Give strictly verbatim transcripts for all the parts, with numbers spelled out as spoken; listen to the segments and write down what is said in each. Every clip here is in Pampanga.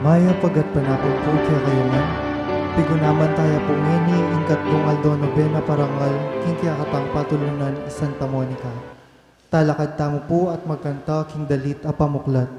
Mayap a gatpanapun pu kekayu ngan. Pigunaman taya pu ngeni ing katlung aldo nobena parangal king kekatang patulunan i Santa Monica. Talakad tamu pu at magkanta king dalit a pamuklat.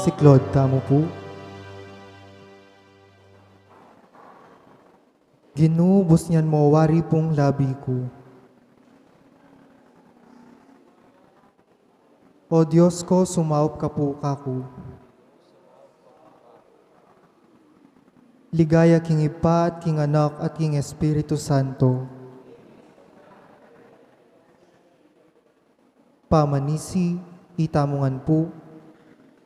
Siklaud tamu pu. Ginu, busnian mu wari pung labi ku. O Dios ku, sumaup ka pu kaku. Ligaya king Ibpa, at king Anak, at king Espiritu Santo. Pamanisi, itamu ngan pu.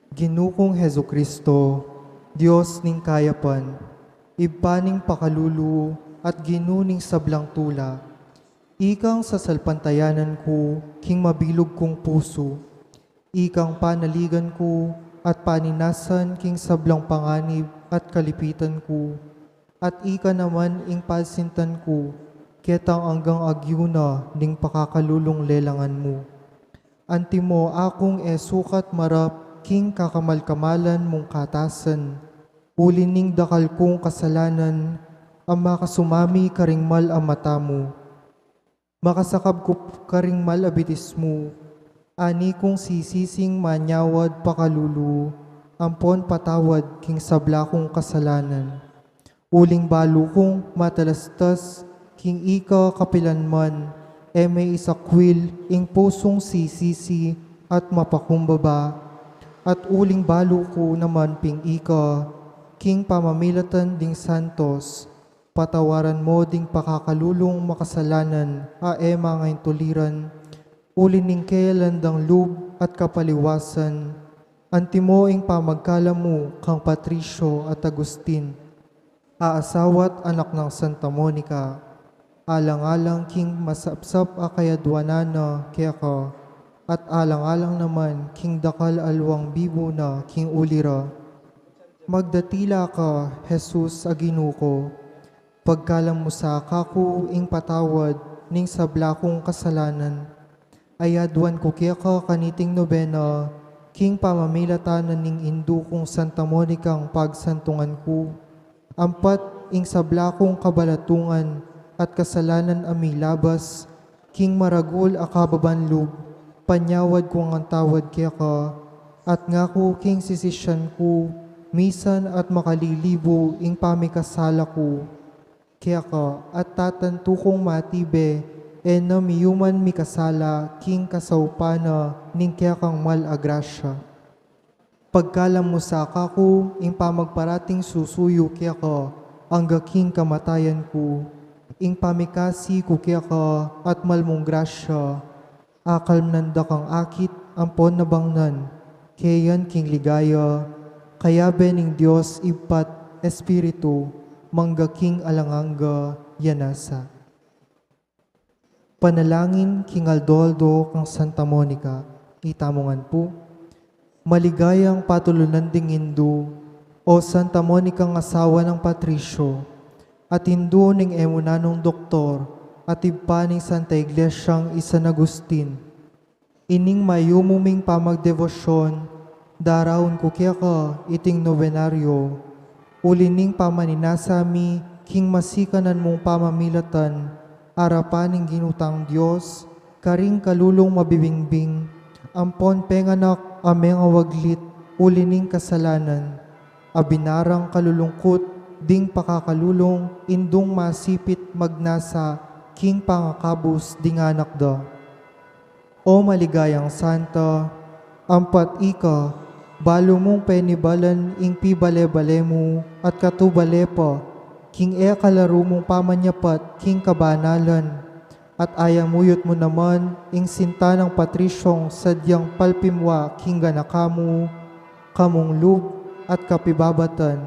Ginu kung Jesucristo, Dios ning kayapan, Ibpa ning pakalulu, at Ginu ning sablang tula, Ikang sasalpantayanan ku king mabilug kung pusu, ikang panaligan ku at paninasan king sablang panganib at kalipitan ku, at ika naman ing pasintan ku, ketang anggang agyu na ning pakakalulung lelangan mu. Antimo akung e sukat marap king kakamal-kamalan mung katasan, uli ning dakal kung kasalanan a makasumami karing mal a mata mu. Makasakab ku karing mal a bitis mu, ani kung sisising manyawad pakalulu, ampon patawad king sabla kung kasalanan. Uling balu kung matalastas king ika kapilanman, e me isakwil ing pusung sisisi at mapakumbaba, at uling balu ku naman ping ika, king pamamilatan ding santos, patawaran mo ding pakakalulung makasalanan a e mangaintuliran, uli ning keyalan dang lub at kapaliwasan, antimo ing pamagkalam mu kang Patricio at Agustin, a asawa't anak nang Santa Monica, alang-alang king masapsap a kayadwanan na keka, at alang-alang naman king dakal a luang bibu na king uli ra. Magdatila ka, Jesus a Ginu ku, pagkalam mu sa kaku ing patawad ning sabla kung kasalanan. Ayadwan ku keka kaniting nobena, king pamamilatan na ning indu kung Santa Monicang pagsantungan ku, ampat ing sabla kung kabalatungan at kasalanan a milabas, king maragul a kababan lub, panyawad ku ngan tawad keka, at ngaku king sisisyan ku, misan at makalilibu ing pamikasala ku keka, at tatantu kung matibe, e na miyuman mikasala king kasaupan na ning kekang mal a grasya. Pagkalam mu sa kaku ing pamagparating susuyu keka, angga king kamatayan ku, ing pamikasi ku keka at mal mung grasya, akalman da kang akit ampon nabangnan, keyan king ligaya, kayabe ning Dios Ibpa't Espiritu, mangga king alang angga. Yanasa. Panalangin king aldo-aldo kang Santa Monica. Itamu ngan pu. Maligayang patulunan ding indu, o Santa Monica nga asawa nang Patricio, at indu ning e mu nanung doktor, at ibpa ning Santa Iglesiang i San Agustin. Ining mayumu ming pamagdebosyon, daraun ku keka iting nobenaryo, uli ning pamaninasa mi king masikanan mung pamamilatan, arapan ning Ginutang Dios, karing kalulung mabibingbing, ampon penganak a mengawaglit uli ning kasalanan, a binarang kalulungkut ding pakakalulung indung masipit magnasa king pangakabus ding anak da. O maligayang santa, ampat ika, balu mung penibalan ing pibale-bale mu at katubale pa, king e kalaru mung pamanyapat king kabanalan, at ayamuyut mu naman ing sinta nang Patriciong sadyang palpimwa king ganaka mu, kamung lub at kapibabatan,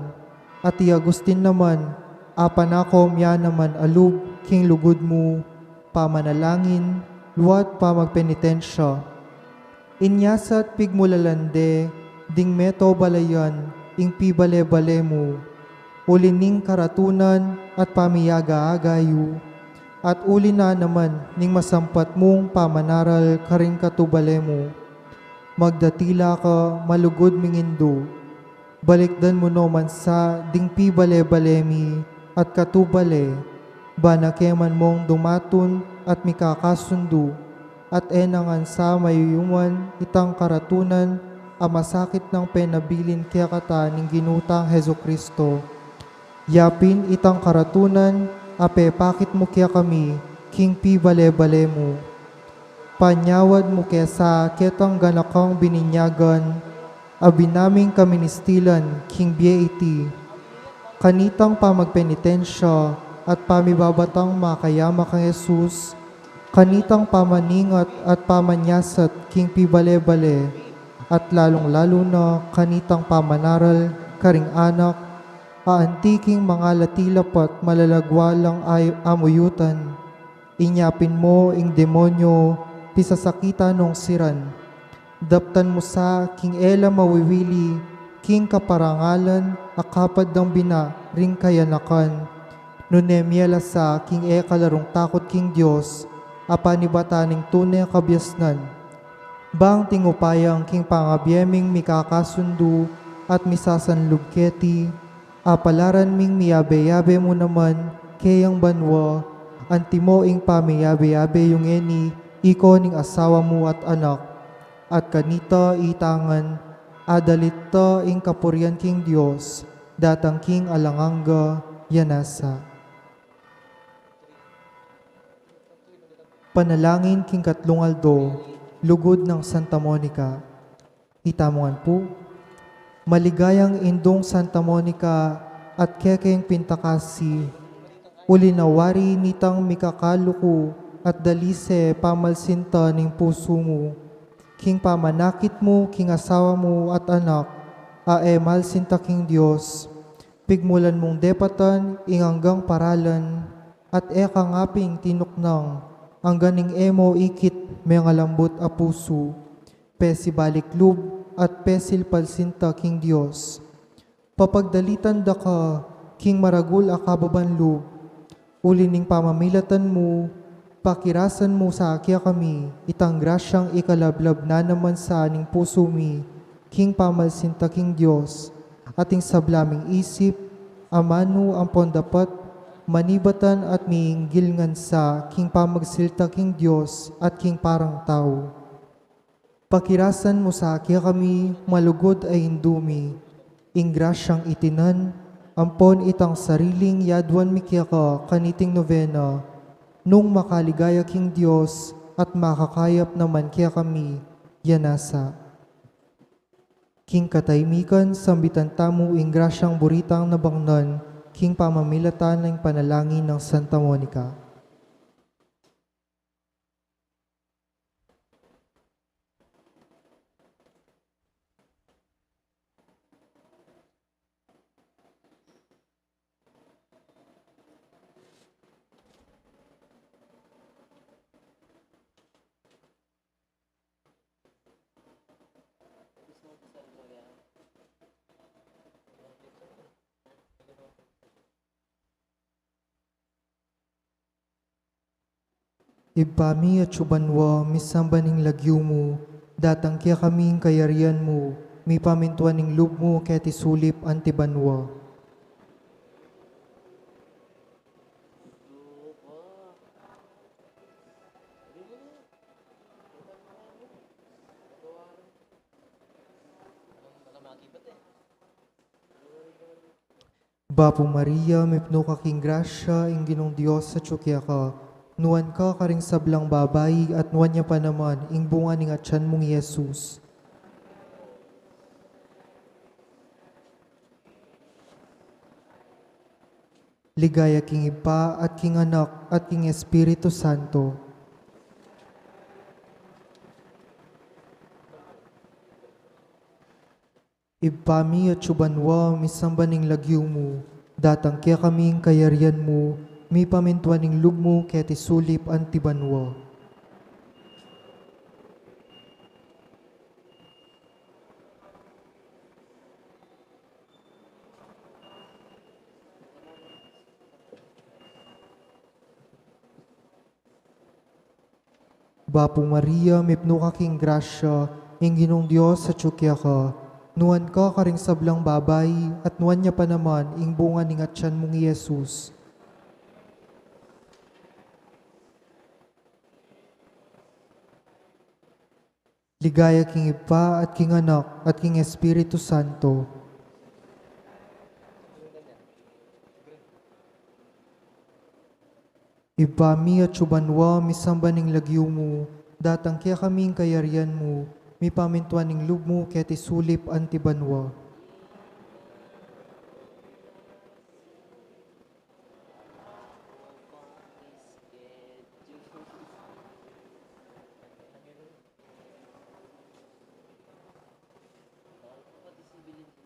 at i Agustin naman, apanakom ya naman a lub king lugud mu, pamanalangin, lua't pamagpenitensya. Inya sa't pigmulalan de ding meto balayan ing pibale-bale mu, uli ning karatunan at pamiyaga-aga yu, at uli na naman ning masampat mung pamanaral karing katubale mu. Magdatila ka, malugud ming indu. Balikdan mu no man sa ding pibale-bale mi at katubale, bana ke man mong dumatun at mikakasundu, at e na ngan sa mayuyuman itang karatunan a masakit nang penabilin kekata ning Ginutang Jesucristo. Yapin itang karatunan a pepakit mu kekami king pibale-bale mu. Panyawad mu ke sa ketang ganakang bininyagan, a binaming kaministilan king bie iti. Kanitang pamagpenitensya at pamibabatang makayama kang Jesus, kanitang pamaningat at pamanyasat king pibale-bale, at lalung-lalu na kanitang pamanaral karing anak, a anti king mangalati lapat malalagwa lang ay-, amuyutan. Inyapin mu ing demonyo, pisasakitan nong siran. Daptan mu sa king e la mawiwili, king kaparangalan a kapad dang bina ring kayanakan. Nune mie la sa king e kalarung takut king Dios, a panibatan ning tune kabiasnan. Bang tingupayang king pangabie ming mikakasundu at misasanlub keti, apalaran ming miyabe-yabe mu naman keyang banua, antimo ing pamiyabe-yabe yu ngeni, iko ning asawa mu at anak, at kanita itangan, adalit ta ing kapurian king Dios, datang king alang angga. Yanasa. Panalangin king katlung aldo, lugud nang Santa Monica. Itamu ngan pu, maligayang indung Santa Monica at kekeng pintakasi, uli na wari nitang mikakaluku at dalise pamalsinta ning pusu mu, king pamanakit mu king asawa mu at anak, a e malsinta king Dios, pigmulan mung depatan ing anggang paralan, at e ka ngaping tinuknang, angga ning e mu ikit mengalambut a pusu, pesibalik lub, at pesilpalsinta king Dios. Papagdalitan da ka king maragul a kababan lub, uli ning pamamilatan mu, pakirasan mu sa kekami itang grasyang ikalablab na naman sa ning pusu mi, king pamalsinta king Dios, at ing sabla ming isip, amanu ampon dapat, manibatan at miinggil ngan sa king pamagsilta king Dios at king parang tau. Pakirasan mu sa kekami, malugud a indu mi, ing grasyang itinan, ampon itang sariling yaduan mi keka kaniting novena, nung makaligaya king Dios at makakayap naman kekami. Yanasa. King katahimikan, sambitan tamu ing grasyang buritang nabangnan, king pamamilatan ning panalangin nang Santa Monica. Ibpa mi, atsu banua, misamban ing lagyu mu, datang kekami ing kayarian mu, mipamintuan ing lub mu keti sulip anti banua. Bapu Maria, mipnu ka king grasya, ing Ginung Dios atsu keka. Nuan ka karing sablang babai, at nuan ya pa naman ing bunga ning atyan mung i Jesus. Ligaya king Ibpa, at king Anak, at king Espiritu Santo. Ibpa mi, atsu banua, misamban ing lagyu mu, datang kekami ing kayarian mu, mipamintuan ing lub mu keti sulip anti banua. Bapu Maria, mipnu ka king grasya, ing Ginung Dios atsu keka. Nuan ka karing sablang babai, at nuan ya pa naman ing bunga ning atyan mung i Jesus. Ligaya king Ibpa, at king Anak, at king Espiritu Santo. Ibpa mi, atsu banua, misamban ing lagyu mu, datang kekami ing kayarian mu, mipamintuan ing lub mu keti sulip anti banua.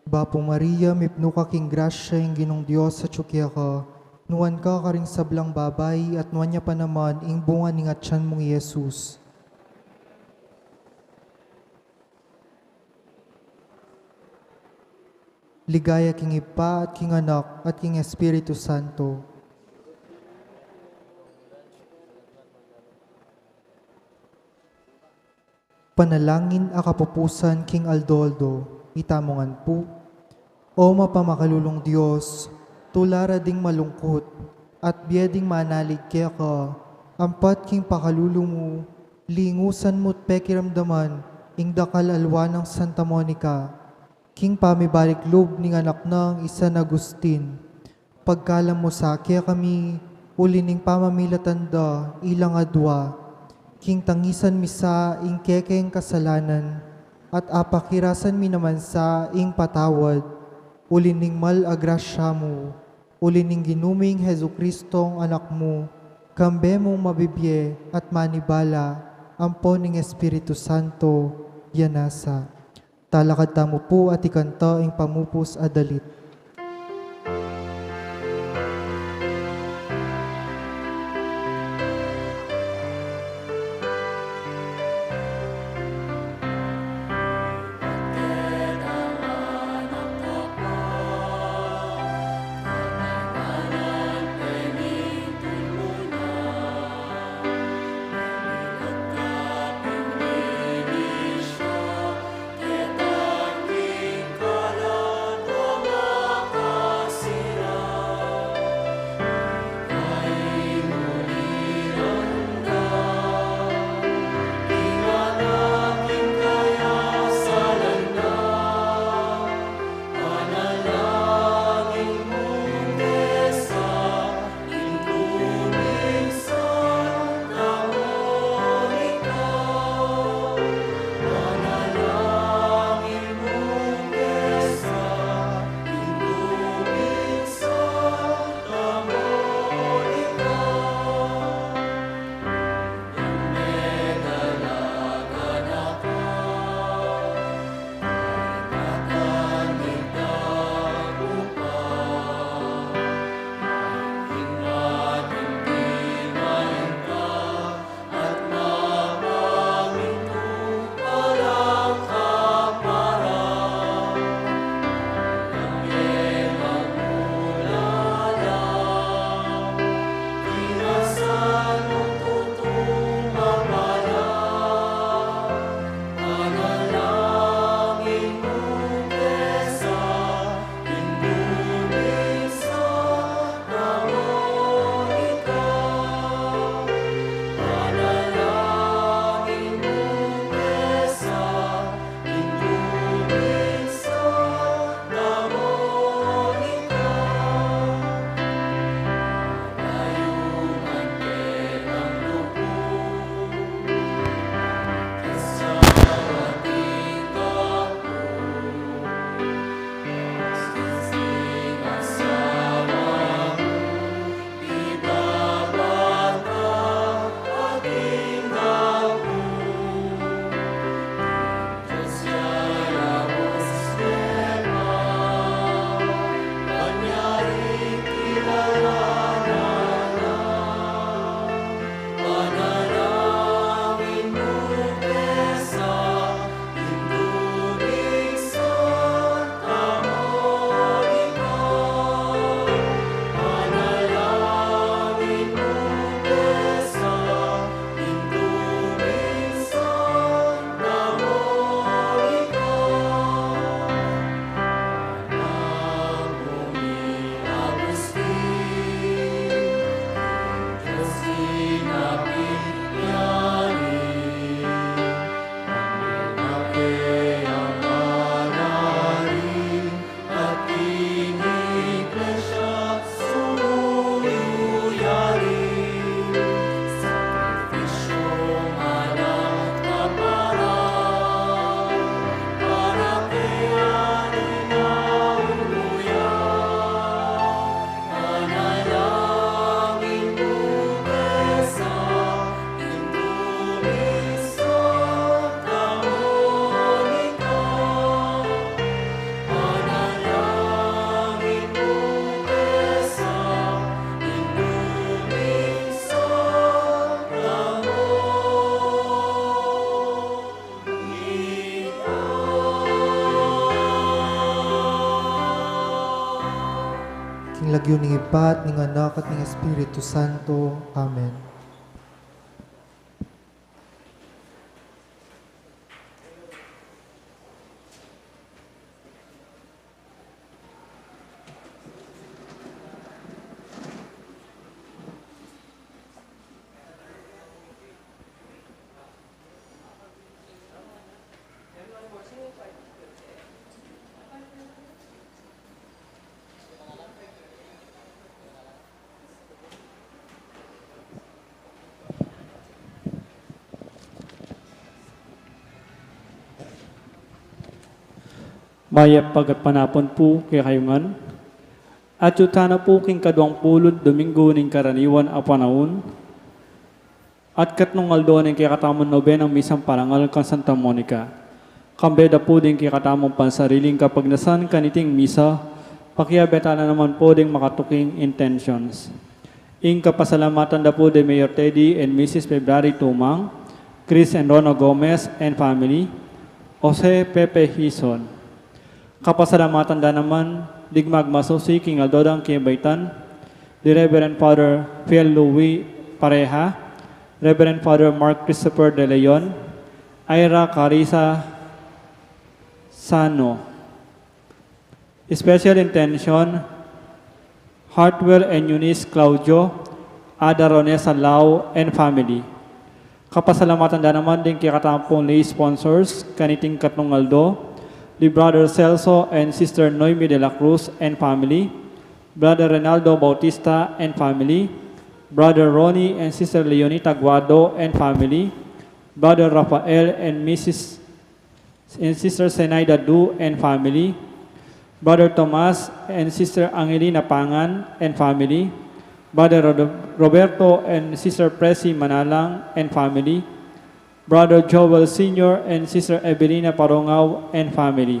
Bapu Maria, mipnu ka king grasya, ing Ginung Dios atsu keka. Nuan ka karing sablang babai, at nuan ya pa naman ing bunga ning atian mung i Jesus. Ligaya king Ibpa, at king Anak, at king Espiritu Santo. Panalangin a kapupusan king aldo-aldo, itamu ngan pu. O mapamakalulung Dios, tula ra ding malungkut, at bie ding manalig keka, ampat king pakalulu mu, lingusan mu't pekiramdaman ing dakal a lua nang Santa Monica, king pamibalik lub ning anak nang i San Agustin. Pagkalam mu sa kekami, uli ning pamamilatan da ilang adua, king tangisan mi sa ing kekeng kasalanan, at apakirasan mi naman sa ing patawad, uli ning mal a grasya mu, uli ning Ginu ming Jesucristong Anak mu, kambe mung mabibie at manibala, ampo ning Espiritu Santo, ya nasa. Talakad tamu pu at ikanta ing pamupus a dalit. Lagyu ning Ibpa, at ning Anak, at ning Espiritu Santo. Amen. Mayap a gatpanapun pu kekayu ngan. Atyu tana pu king kaduang pulu't Dominggu ning karaniwan a panaun. At katnung aldo ning kekatamung nobenang misang parangal kang Santa Monica. Kambe da pu ding kekatamung pansariling kapagnasan kaniting misa, pakiabe tana naman pu ding makatuking intentions. Ing kapasalamatan da pu di Mayor Teddy and Missus February Tumang, Chris and Rona Gomez and family, Jose Pepe Hison. Kapasalamatan da naman ding magmasusi king aldo dang kebaitan, di Reverend Father Fiel Louis Pareja, Reverend Father Mark Christopher De Leon, Ira Carissa Sano. Special intention, Hartwell and Eunice Claudio, Ada Ronesa Lau and family. Kapasalamatan da naman ding kekatampung lay sponsors kaniting katnung aldo, di Brother Celso and Sister Noemi de la Cruz and family, Brother Renaldo Bautista and family, Brother Ronnie and Sister Leonita Guado and family, Brother Rafael and Missus and Sister Zenaida Du and family, Brother Tomas and Sister Angelina Pangan and family, Brother Rodo-, Roberto and Sister Presi Manalang and family, Brother Joel Senior and Sister Evelina Parongao and family.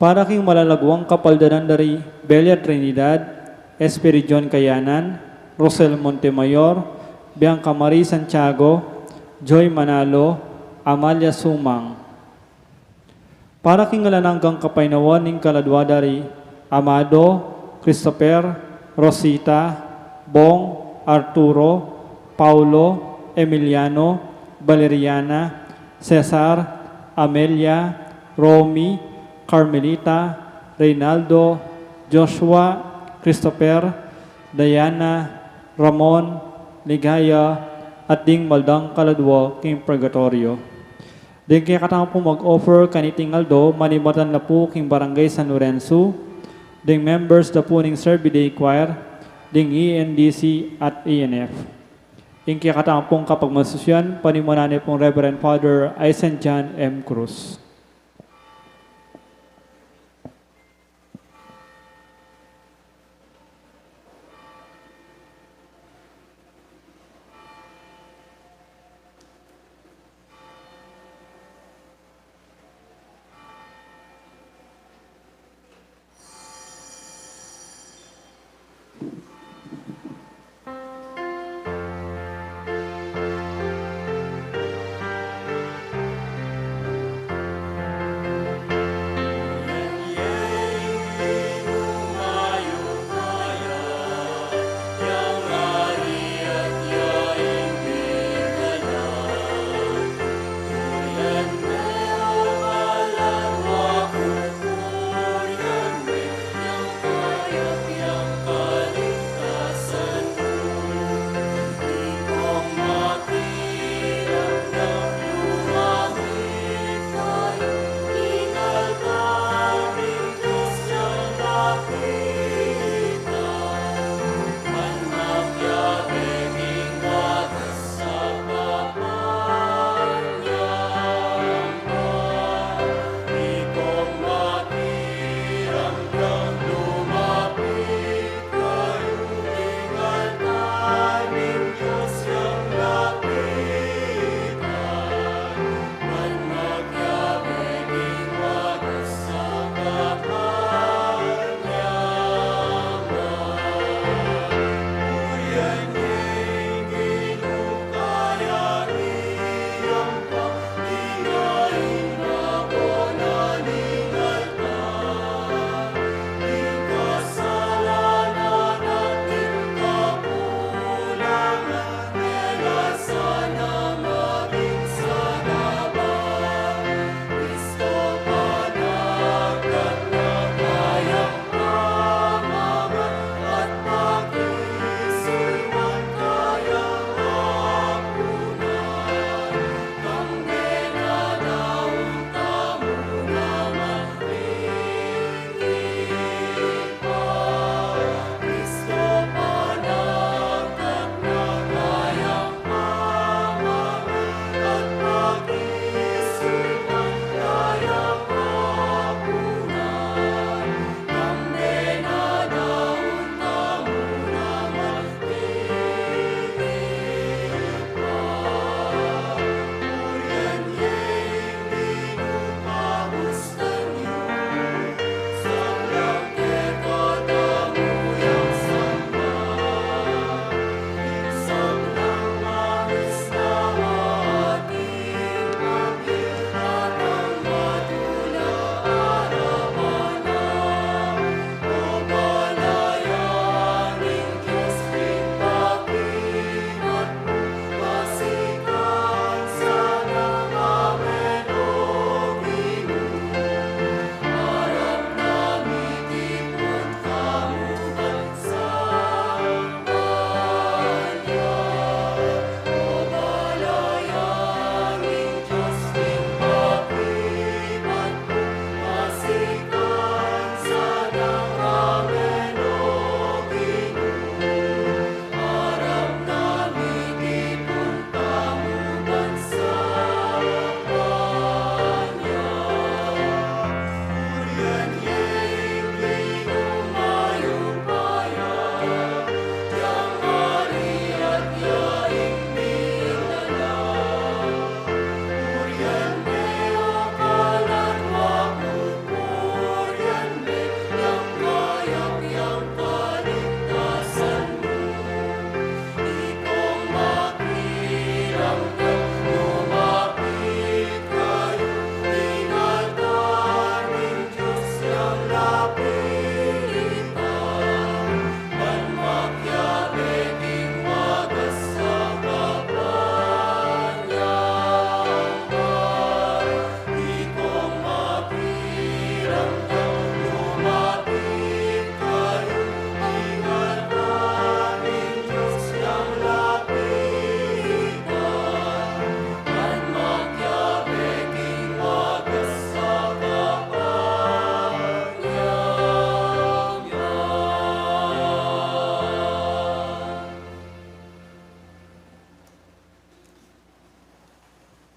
Para king malalaguang kapaldanan da ri Belia Trinidad, Espiridion Kayanan, Rosel Montemayor, Bianca Marie Santiago, Joy Manalo, Amalia Sumang. Para king alang anggang kapaynawan ning kaladua da ri Amado, Christopher, Rosita, Bong, Arturo, Paulo, Emiliano, Valeriana, Cesar, Amelia, Romy, Carmelita, Reynaldo, Joshua, Christopher, Diana, Ramon, Ligaya, at ding maldang kaladua king purgatoryo. Ding kekatamung mag-offer kaniting aldo, manimatan la pu king Barangay San Lorenzo, ding members da pu ning Serbi Day Choir, ding E N D C at E N F. Ing kekatamung kapagmasusian, panimunan ne pung Reverend Father Aisen John M. Cruz.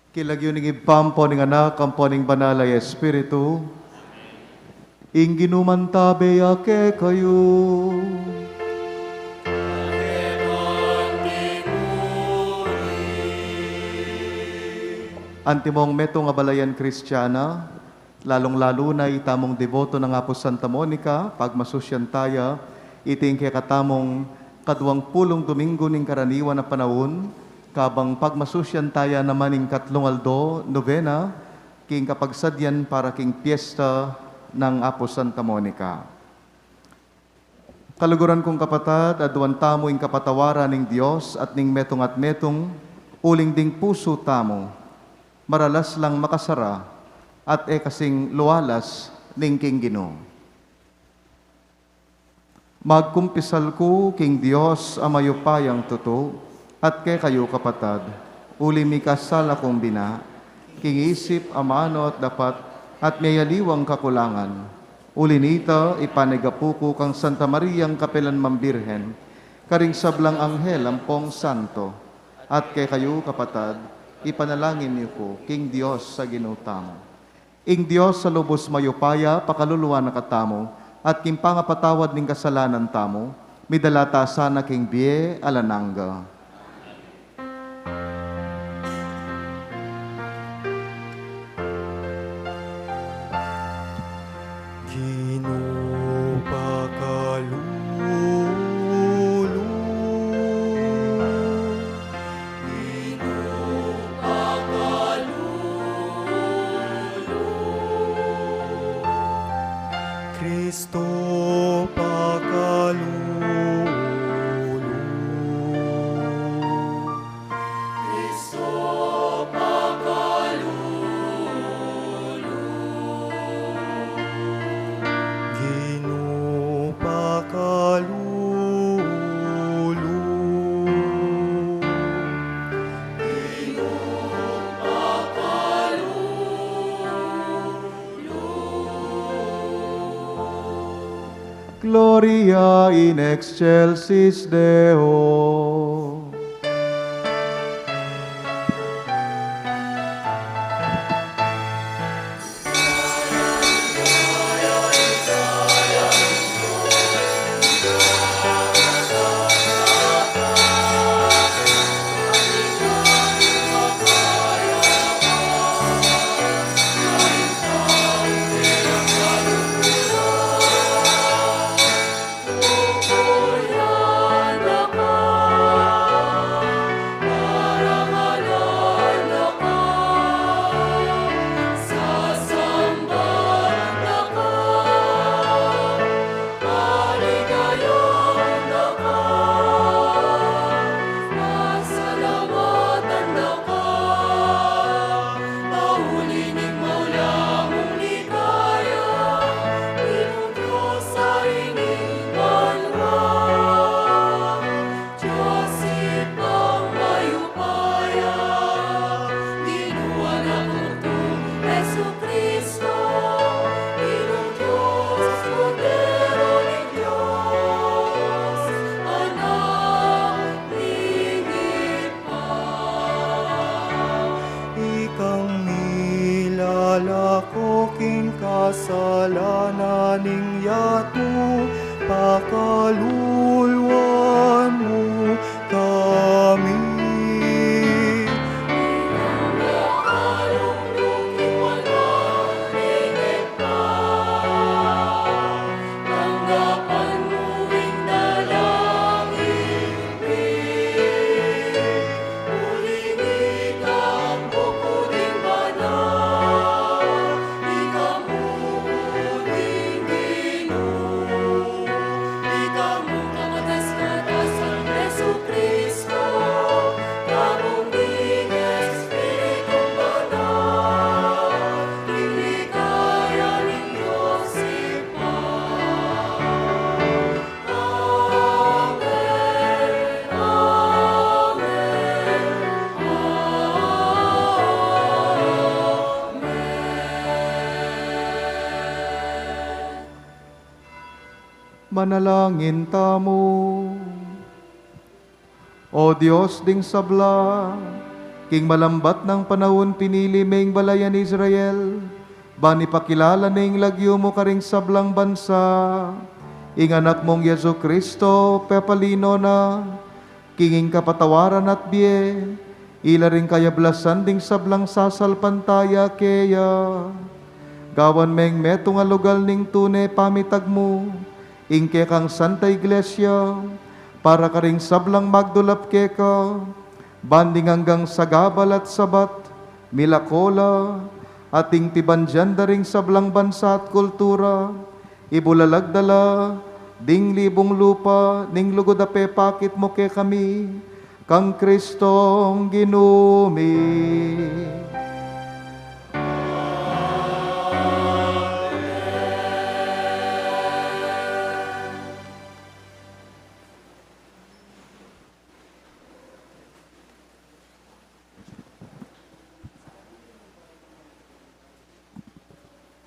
King lagyu ning Ibpa, ampo ning Anak, ampo ning Banal a Espiritu. Ing Ginu mantabe ya kekayu. Antimong metung a balayan Kristiana, lalung-lalu na itamung deboto nang Apu Santa Monica, pagmasusyan taya iting kekatamung kaduang pulung Dominggu ning karaniwan a panaun, kabang pagmasusyan taya naman ing katlung aldo, nobena, king kapagsadyan para king piesta nang Apu Santa Monica. Kaluguran kung kapatad, aduan tamu ing kapatawaran ning Dios at ning metung at metung, uling ding pusu tamu maralas lang makasara at e kasing lualas ning king Ginu. Magkumpisal ku king Dios a mayupayang tutu, at kekayu kapatad, uli mikasala kung bina, king isip, amanu at dapat, at miyayaliwang kakulangan. Uli nita, ipanigapu ku kang Santa Mariang kapilan man Birhen, karing sablang anghel ampong santo, at kekayu kapatad, ipanalangin yu ku king Dios a Ginu tamu. Ing Dios a lubus mayupaya pakaluluan na katamu, at king pangapatawad ning kasalanan tamu, midala ta sana king bie alang angga. Ginu pakalulu. Kristo pakalulu. Kristo pakalulu. Ginu pakalulu. Gloria in excelsis Deo. Dios Ibpang mayupaya, Ginu Anak nung Jesucristo, Ginung Dios, Kordero ning Dios, Anak ning Ibpa. Ikang milalako king kasalanan ning yatu, pakaluluan mu kami. Manalangin tamu. O Dios ding sabla, King malambat nang panaun pinili me ing balayan Israel, ban ipakilala ne ing lagyu mu karing sablang bansa. Ing Anak mung Jesu Kristo, pepalino na, king ing kapatawaran at bie, ila ring kayablasan ding sablang sasalpantaya keya. Gawan meng metung a lugal ning tune pamitag mu, ing kekang Santa Iglesia, para karing sablang magdulap keka, ban ding anggang sagabal at sabat, milako la, at ing pibandian da ring sablang bansa at kultura, ibulalag da la ding libung lupa ning lugud a pepakit mu kekami, kang Kristong Ginu mi.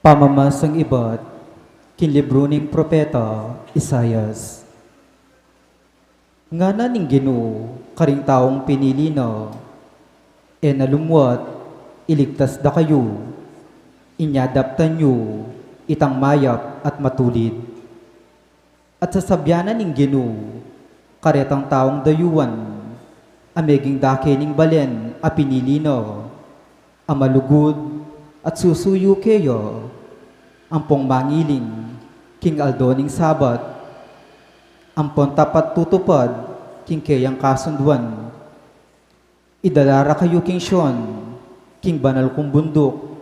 Pamamasang ibat king libru ning propeta Isaias. Ngana ning Ginu karing taung pinili na, e na lumuat, iligtas da kayu, inya daptan yu itang mayap at matulid. At sasabian na ning Ginu karetang taung dayuan a meging dake ning balen a pinili na, a malugud at susuyu keya, ampong mangiling king aldo ning Sabat, ampon tapat tutupad king keyang kasunduan. Idala ra kayu king Sion, king banal kung bunduk.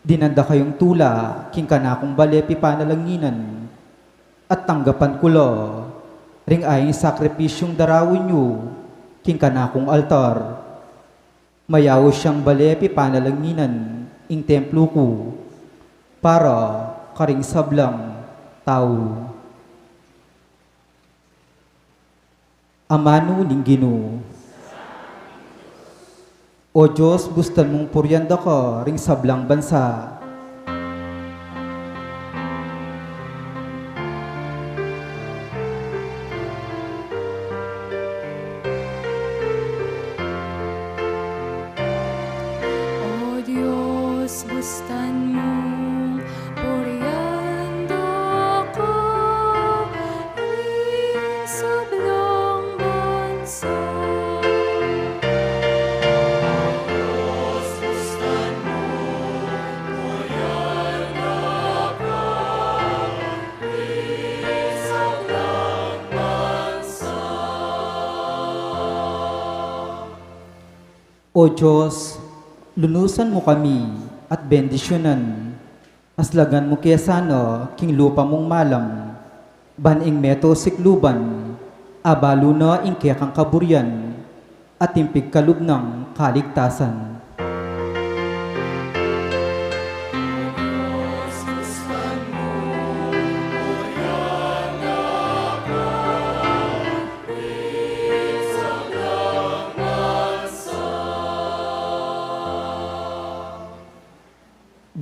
Dinan da kayung tula king kanakung bale pipanalanginan, at tanggapan ku la ring aying sakripisyung daraun yu king kanakung altar. Mayaus yang bale pipanalanginan ing templo ku para karing sablang tau. Amanu ning Ginu. O Dios, bustan mung purian da ka ring sablang bansa. O Dios, bustan mung purian da ka ring sablang bansa. O Dios, lunusan mu kami at bendisyunan. Aslagan mu ke sana king lupa mung malam, ban ing meto sikluban, abalu na ing kekang kaburian, at ing pigkalub nang kaligtasan.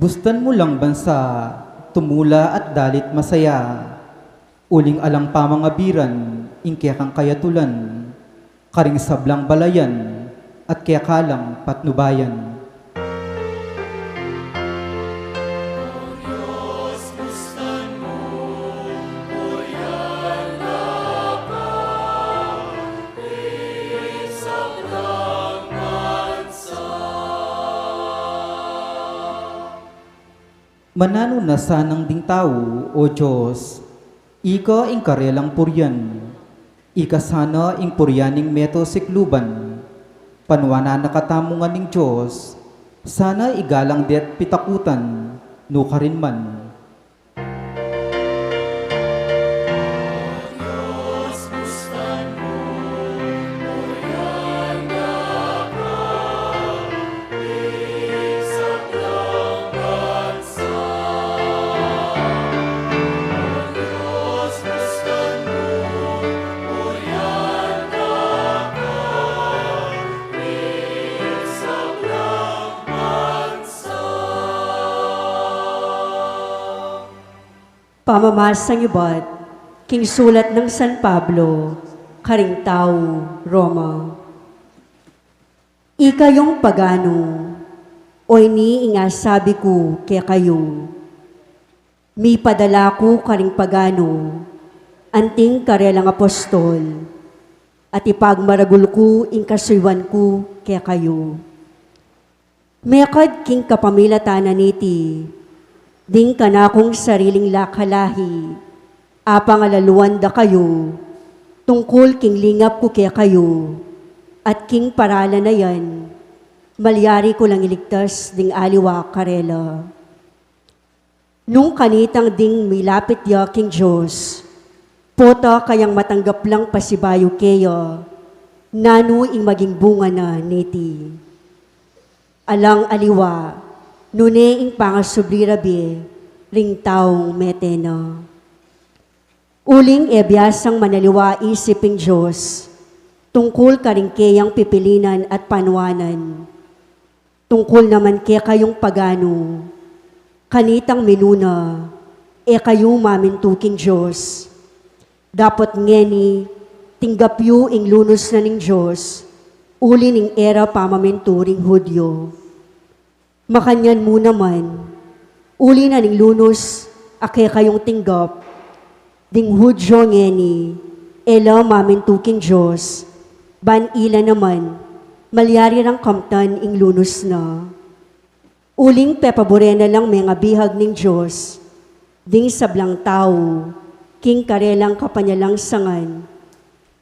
Bustan mu lang bansa, tumula at dalit masaya, uling alang pamangabiran ing kekang kayatulan, karing sablang balayan at keka lang patnubayan. Mananu na sanang ding tau, O Dios, ika ing karelang purian, ika sana ing purian ning meto sikluban, panuanan na katamu ngan ning Dios, sana igalang de't pitakutan, nukarin man. Pamamasang ibat king sulat nang San Pablo karing tau Roma. Ikayung pagano, o ini ing asabi ku kekayu, mipadala ku karing pagano, anting karelang apostol, at ipagmaragul ku ing kasuyuan ku kekayu. Mekad king kapamilatan na niti, ding kanakung sariling lakalahi, apangalaluan da kayu, tungkul king lingap ku kekayu, at king paralan na yan, malyari ku lang iligtas ding aliwa karela. Nung kanitang ding milapit ya king Dios, pota kayang matanggap lang pasibayu keya, nanu ing maging bunga na niti. Alang aliwa, nune ing pangasubli rabi, ring taung mete na. Uling e biasang manaliwa isip ing Dios, tungkul karing keyang pipilinan at panuanan. Tungkul naman kekayung pagano, kanitang minuna, e kayu mamintu king Dios. Dapot ngeni, tinggap yu ing lunus na ning Dios, uli ning e ra pamamintu ring Judio. Makanyan mu naman, uli na ning lunus a kekayung tinggap, ding Judio ngeni, e la mamintu king Dios, ban ila naman, malyari rang kamtan ing lunus na. Uling pepabure na lang mengabihag ning Dios, ding sablang tau, king karelang kapanyalangsangan,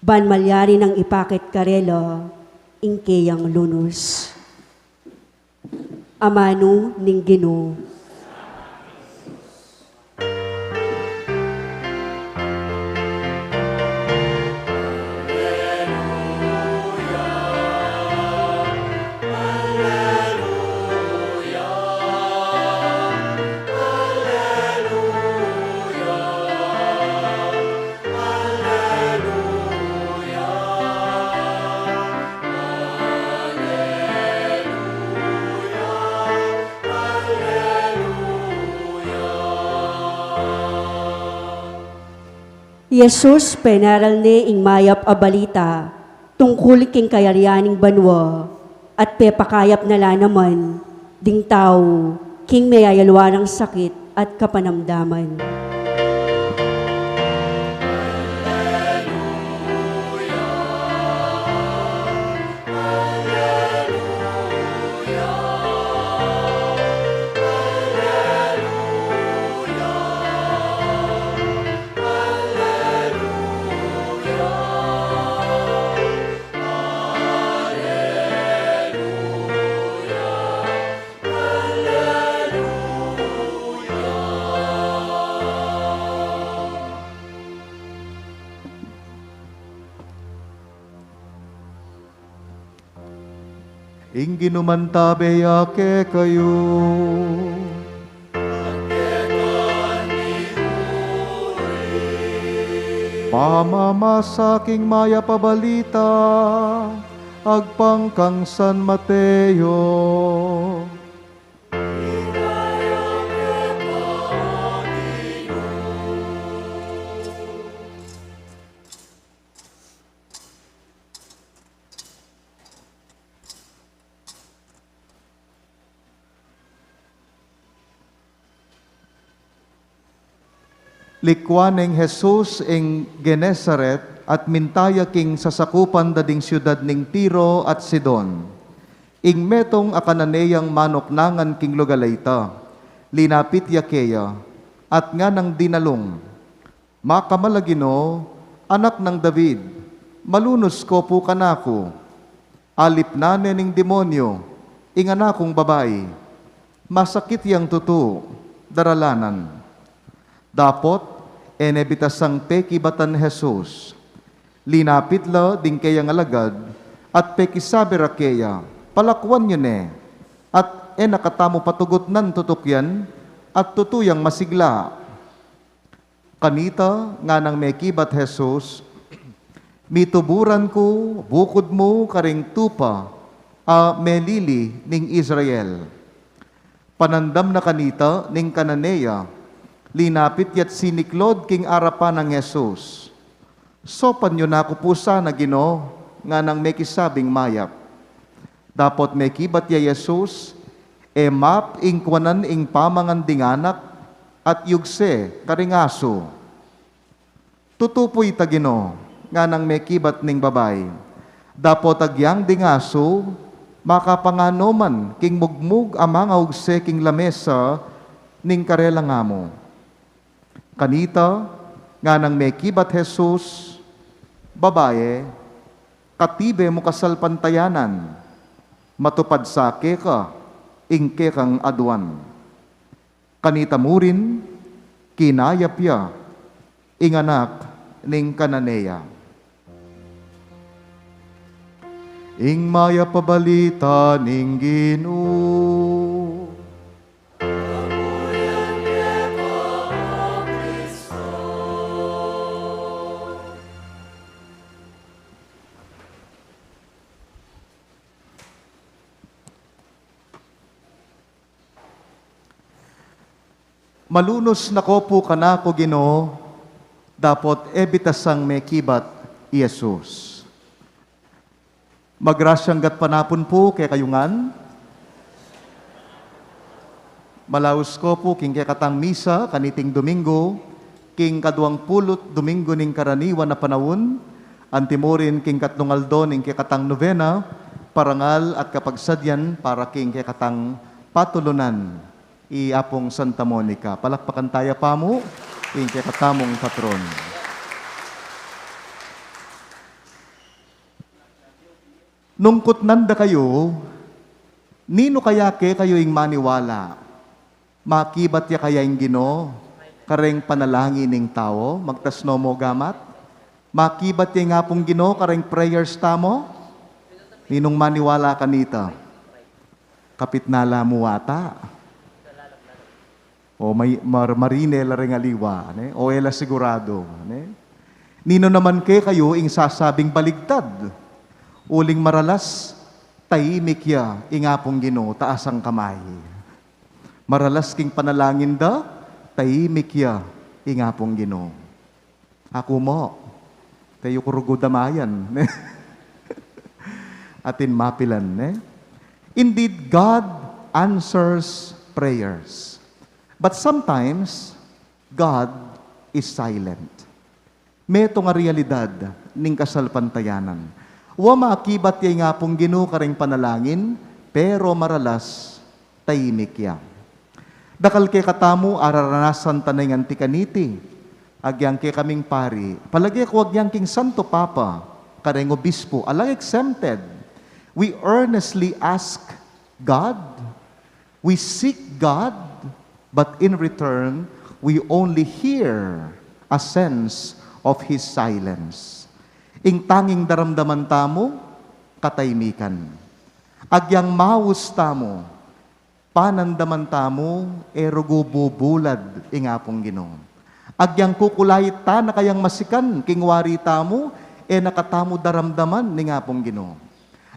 ban malyari nang ipakit karela, ing keyang lunus. Amanu ning Ginu. Jesus, penaral ne ing mayap a balita tungkul king kayarian ning banua, at pepakayap na la naman ding tau king meyayalwa rang sakit at kapanamdaman. Ing Ginu mantabe ya kekayu. Pamamasa king mayap a balita agpang kang San Mateo. Likuan neng Jesus ing Genesaret at minta ya king sasakupan da ding siudad ning Tiro at Sidon. Ing metung a Cananeang manuknangan king lugal a ita, linapit ya keya, at nganang dinalung, "Makamal a Ginu, anak nang David, malunus ko pu kanaku. Alipnan ne ning demonyu ing anak kung babai. Masakit yang tutu, daralanan." Dapot, e ne bitasang pekibatan Jesus. Linapit la ding keyang alagad, at pekisabi ra keya, "Palakuan yu ne, at e na katamu patugutnan tutukian, at tutu yang masigla." Kanita nganang mekibat Jesus, "Mituburan ku bukud mu karing tupa a melili ning Israel." Panandam na kanita ning Cananea, linapit ya't siniklod king arapan nang Jesus. "Sopan yu na ku pu sana, Ginu," nganang mekisabing mayap. Dapot mekibat ya i Jesus, e map ing kuanan ing pamangan ding anak at yugse karing asu. Tutu pu ita, Ginu, nganang mekibat ning babai. Dapot agyang ding asu, makapangano man king mugmug a mangaugse king lamesa ning karelang amu. Kanita, nganang mekibat Jesus, Babae, katibe mu kasalpantayanan, matupad sa keka ing kekang aduan. Kanita murin, kinayap ya ing anak ning Cananea. Ing mayap a balita ning Ginu. Malunus na ko pu kanaku, Ginu, dapot e bitasang mekibat i Jesus. Magrasyang gatpanapun pu kekayu ngan. Malaus ko pu king kekatang misa kaniting Domingo, king kaduang pulu't Domingo ning karaniwan a panaun, antimurin king katlung aldo ning kekatang nobena, parangal at kapagsadyan para king kekatang patulunan, i Apung Santa Monica. Palakpakan taya pamu ing kekatamung patron. Nung kutnan da kayu, ninu kaya kekayu ing maniwala? Makibat ya kaya ing Ginu kareng panalangin ning tau? Magtas no mu gamat. Makibat ya ing Apung Ginu kareng prayers tamu? Ninung maniwala kanita? Kapitna la mu ata. O may, mar-, marine la reng aliwa, ne? O e la sigurado, ne? Ninu naman kekayu ing sasabing baligtad? Uling maralas, taimik ya ing Apung Ginu, taas ang kamay. Maralas king panalangin da, taimik ya ing Apung Ginu. Aku mu, kayu ku rugu damayan, ne? Atin mapilan, ne? Indeed, God answers prayers. But sometimes, God is silent. Metung a realidad ning kasalpantayanan. Wa makibat ya ing Apung Ginu kareng panalangin, pero maralas, taimik ya. Dakal kekatamu, araranasan ta na ing anti kaniti. Agyang kekaming pari, palage ku agyang king Santo Papa, kareng obispo, alang exempted. We earnestly ask God, we seek God, but in return, we only hear a sense of His silence. Ing tanging daramdaman tamu, kataimikan. Agyang maus tamu, panandaman tamu, e rugu bubulad ing Apung Ginu. Agyang kukulait ta na kayang masikan king wari tamu, e na katamu daramdaman ning Apung Ginu.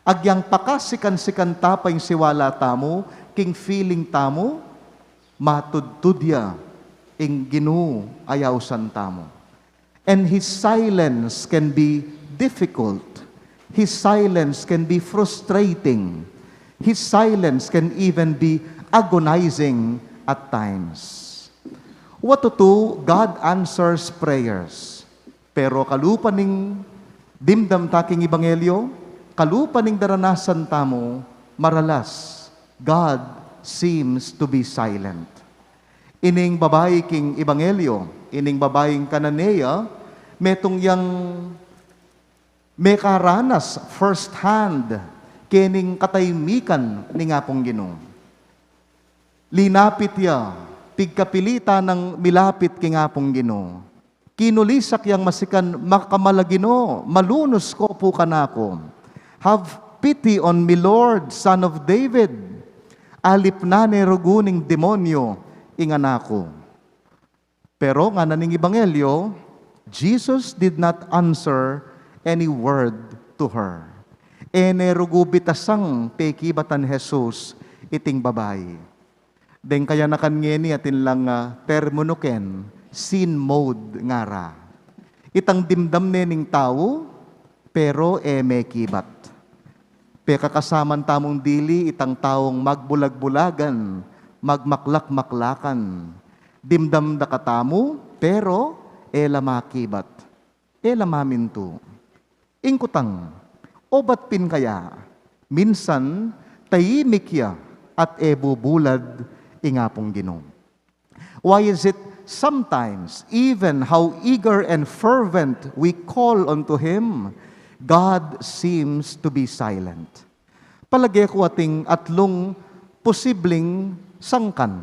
Agyang pakasikan-sikan ta pa ing siwala tamu king feeling tamu, matudtud ya ing Ginu a ausan tamu. And His silence can be difficult. His silence can be frustrating. His silence can even be agonizing at times. Wa tutu, God answers prayers. Pero kalupa ning dimdam ta king ebanghelyo, kalupa ning daranasan tamu, maralas, God seems to be silent. Ining babai king ebanghelyo, ining babaing Cananea, metung yang mekaranas first hand kening kataimikan ning Apung Ginu. Linapit ya, pigkapilitan nang milapit king Apung Ginu. Kinulisak yang masikan, "Makamala, Ginu, malunus ko pu kanaku. Have pity on me, Lord, Son of David." Alip na ne rugu ning demonyo ing anak ku. Pero ngana ning ebanghelyo, Jesus did not answer any word to her. E ne rugu bitasang pekibatan Jesus iting babai. Deng kayanakan ngeni atin lang, ah, terminu ken, scene mode ngara. Itang dimdam ne ning tau, pero e mekibat. Pekakasaman tamung dili itang taung magbulag-bulagan, magmaklak-maklakan. Dimdam da katamu, pero e la makibat, e la mamintu. Ing kutang, obat pin kaya, minsan, taimik ya at e bubulad ing Apung Ginu. Why is it sometimes, even how eager and fervent we call unto Him, God seems to be silent? Palage ku ating atlung posibleng sangkan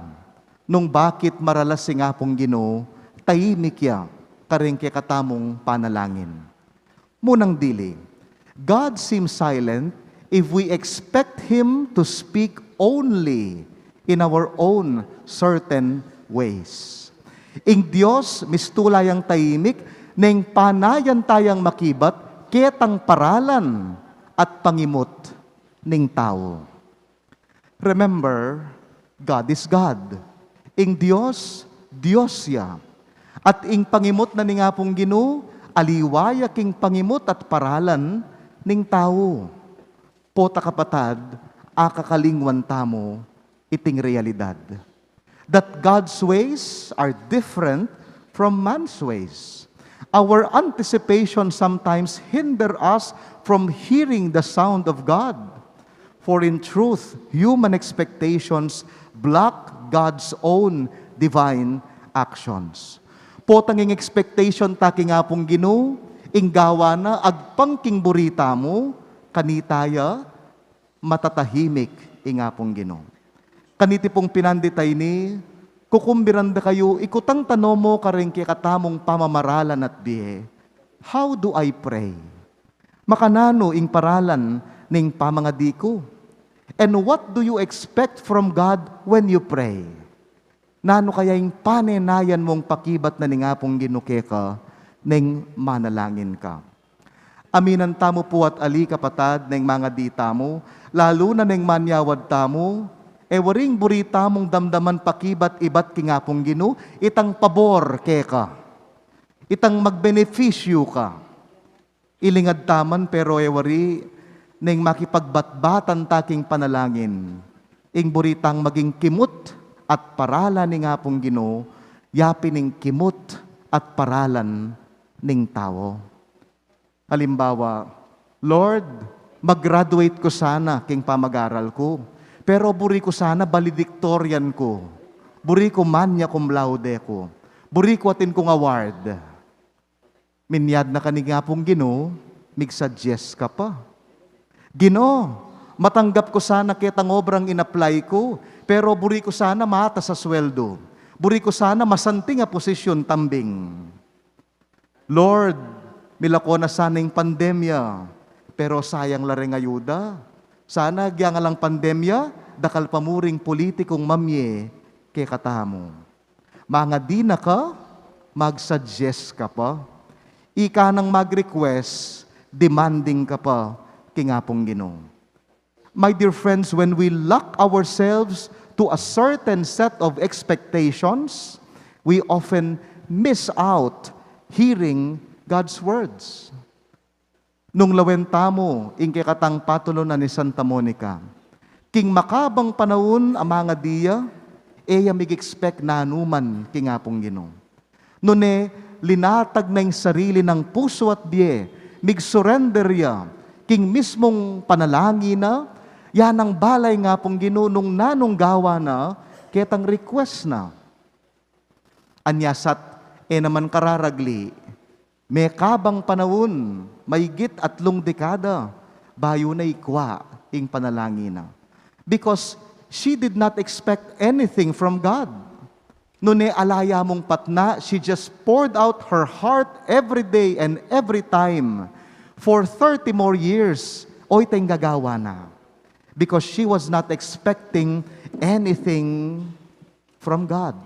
nung bakit maralas ing Apung Ginu, taimik ya karing kekatamung panalangin. Munang dili, God seems silent if we expect Him to speak only in our own certain ways. Ing Dios mistula yang taimik neng panayan tayang makibat ketang paralan at pangimut ning tau. Remember, God is God. Ing Dios, Dios ya. At ing pangimut na ning Apung Ginu, aliwa ya king pangimut at paralan ning tau. Pota kapatad, akakalingwan tamu iting realidad. That God's ways are different from man's ways. Our anticipation sometimes hinder us from hearing the sound of God. For in truth, human expectations block God's own divine actions. Potang ing expectation ta king Apung Ginu, ing gawa na agpang king buri tamu, kanita ya matatahimik ing Apung Ginu. Kaniti pung pinandit a ini, kukumbiran da kayu, ikutang tano mu karing kekatamung pamamaralan at bie, "How do I pray?" Makananu ing paralan ning pamangadi ku? And what do you expect from God when you pray? Nanu kaya ing panenayan mung pakibat na ning Apung Ginu keka neng manalangin ka? Aminan tamu pu at ali, kapatad, neng mangadi tamu, lalu na neng manyawad tamu, e waring buri tamung damdaman pakibat ibat king Apung Ginu itang pabor keka, itang magbenefisyu ka. Ilingad ta man, pero e wari neng makipagbatbatan ta king panalangin. Ing buri tang maging kimut at paralan ning Apung Ginu, ya pin ing kimut at paralan ning tau. Halimbawa, "Lord, mag-graduate ku sana king pamag-aral ku, pero buri ku sana valedictorian ku. Buri ku magna cum laude ku. Buri ku atin kung award." Minyad na ka ning Apung Ginu, mig-suggest ka pa. "Ginu, matanggap ku sana ketang obrang in-apply ku, pero buri ku sana matas a sweldo. Buri ku sana masanting a posisyun tambing. Lord, milako na sana ing pandemya, pero sayang la reng ayuda. Sana agyang alang pandemya, dakal pa mu ring politikung mamie kekatamu." Mangadi na ka, mag-suggest ka pa. Ika nang mag-request, demanding ka pa king Apung Ginu. My dear friends, when we lock ourselves to a certain set of expectations, we often miss out hearing God's words. Nung lawen tamu ing kekatang patulunan ni Santa Monica, king makabang panaun a mangadi ya, e ya mig-expect nanu man king Apung Ginu. Nune, linatag na ing sarili nang pusu at bie, mig-surrender ya king mismung panalangin na, ya nang balu ing Apung Ginu nung nanung gawa na ketang request na. Anya sat, e naman kararagli, mekabang panaun, maigit atlung dekada, bayu na ikwa ing panalangin na. Because she did not expect anything from God. Nune ala ya mung patna, she just poured out her heart every day and every time for thirty more years. Oyta ing gagawa na. Because she was not expecting anything from God.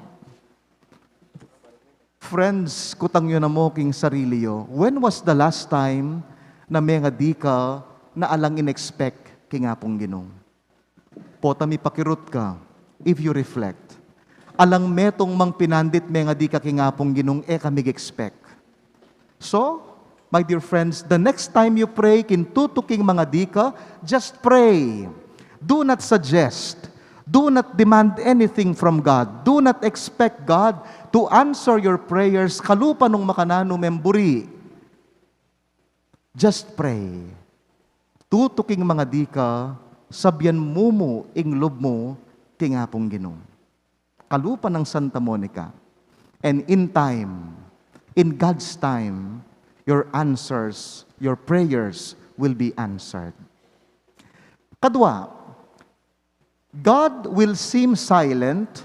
Friends, kutang yu namu king sarili yu, when was the last time na mengadi ka na alang in-expect king Apung Ginu? Pota mipakirut ka, if you reflect. Alang metung mang pinandit mengadi ka king Apung Ginung e ka mig-expect. So, My dear friends, the next time you pray king tutuking mangadi ka, just pray. Do not suggest. Do not demand anything from God. Do not expect God to answer your prayers kalupa nung makananu meng buri. Just pray. Tutuking mangadi ka, sabyan mu mu ing lub mu king Apung Ginu. Kalupa nang Santa Monica. And in time, in God's time, your answers, your prayers will be answered. Kadwa, God will seem silent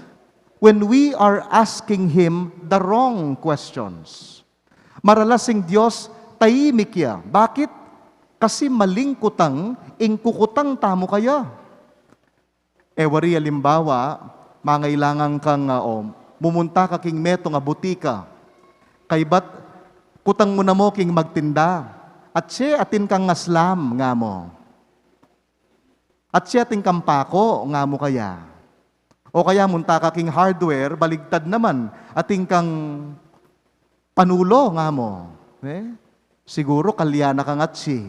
when we are asking Him the wrong questions. Maralas ing Dios, taimik ya. Bakit? Kasi maling kutang ing kukutang tamu kaya. E wari alimbawa, mangailangan kang, ah, o, mumunta ka king metung a butika. Kaybat, kutang mu na mu king magtinda. Atse, atin kang ngaslam, nga mu. Atse, atin kang pako, nga mu kaya. O kaya munta ka king hardware, baligtad naman, atin kang panulo, nga mu. Eh? Siguru kalya na kang atsi.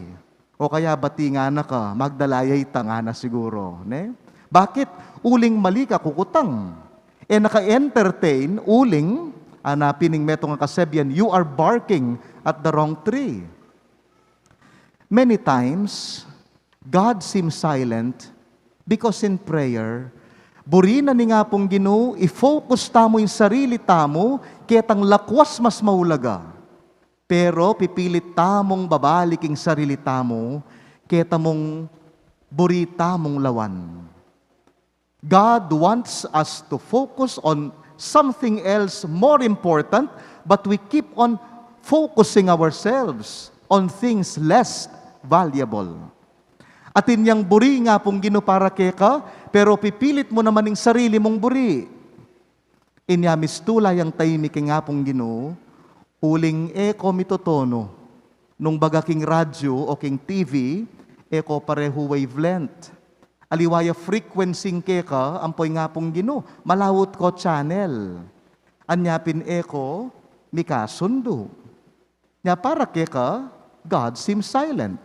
O kaya bati ngana ka, magdala ya ita, ngana siguru. Ne? Bakit? Uling mali ka kukutang. E na ka entertain, uling, ana pin ing metung a kasebyan, you are barking at the wrong tree. Many times, God seems silent because in prayer, buri na ning Apung Ginu, i-focus tamu ing sarili tamu ketang lakwas mas maulaga. Pero pipilit tamung babalik ing sarili tamu ketamung buri tamung lawan. God wants us to focus on something else more important, but we keep on focusing ourselves on things less valuable. Atin yang buri ning Apung Ginu para keka, pero pipilit mu naman ing sarili mung buri. Inya mistula yang taimik king Apung Ginu, uling e ko mitotonu. Nung baga king radyu o king T V, e ko parehu wavelength. Aliwa ya frequency ing keka, ampo ing Apung Ginu, malawut ko channel. Anya pin e ko mikasundu. Nya para keka, God seems silent.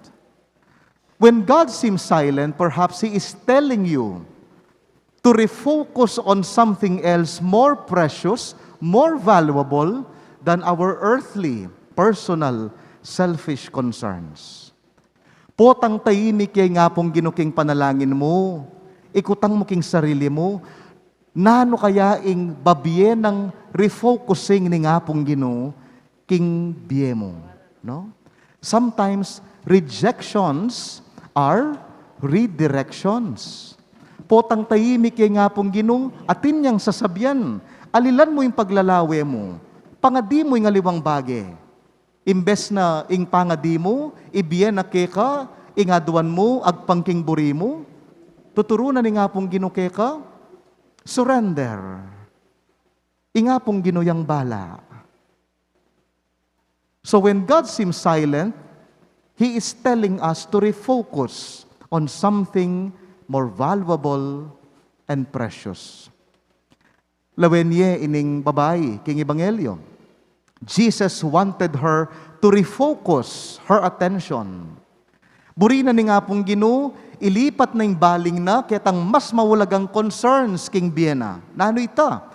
When God seems silent, perhaps He is telling you to refocus on something else more precious, more valuable than our earthly, personal, selfish concerns. Potang taimik ya ing Apung Ginu king panalangin mu, ikutang mu king sarili mu, nanu kaya ing babie nang refocusing ning Apung Ginu king bie mu, no? Sometimes, rejections are redirections. Potang taimik ya ing Apung Ginu, atin yang sasabian, alilan mu ing paglalawe mu, pangadi mu ing aliwang bage. Imbes na ing pangadi mu, ibie na keka, ing aduan mu, agpang king buri mu, tuturu na ning Apung Ginu keka, surrender. Ing Apung Ginu yang bala. So when God seems silent, He is telling us to refocus on something more valuable and precious. Lawen ye ining babai king Ebanghelyo. Jesus wanted her to refocus her attention. Buri na ning Apung Ginu, ilipat na ing baling na ketang mas maulagang concerns king bie na. Nanu ita?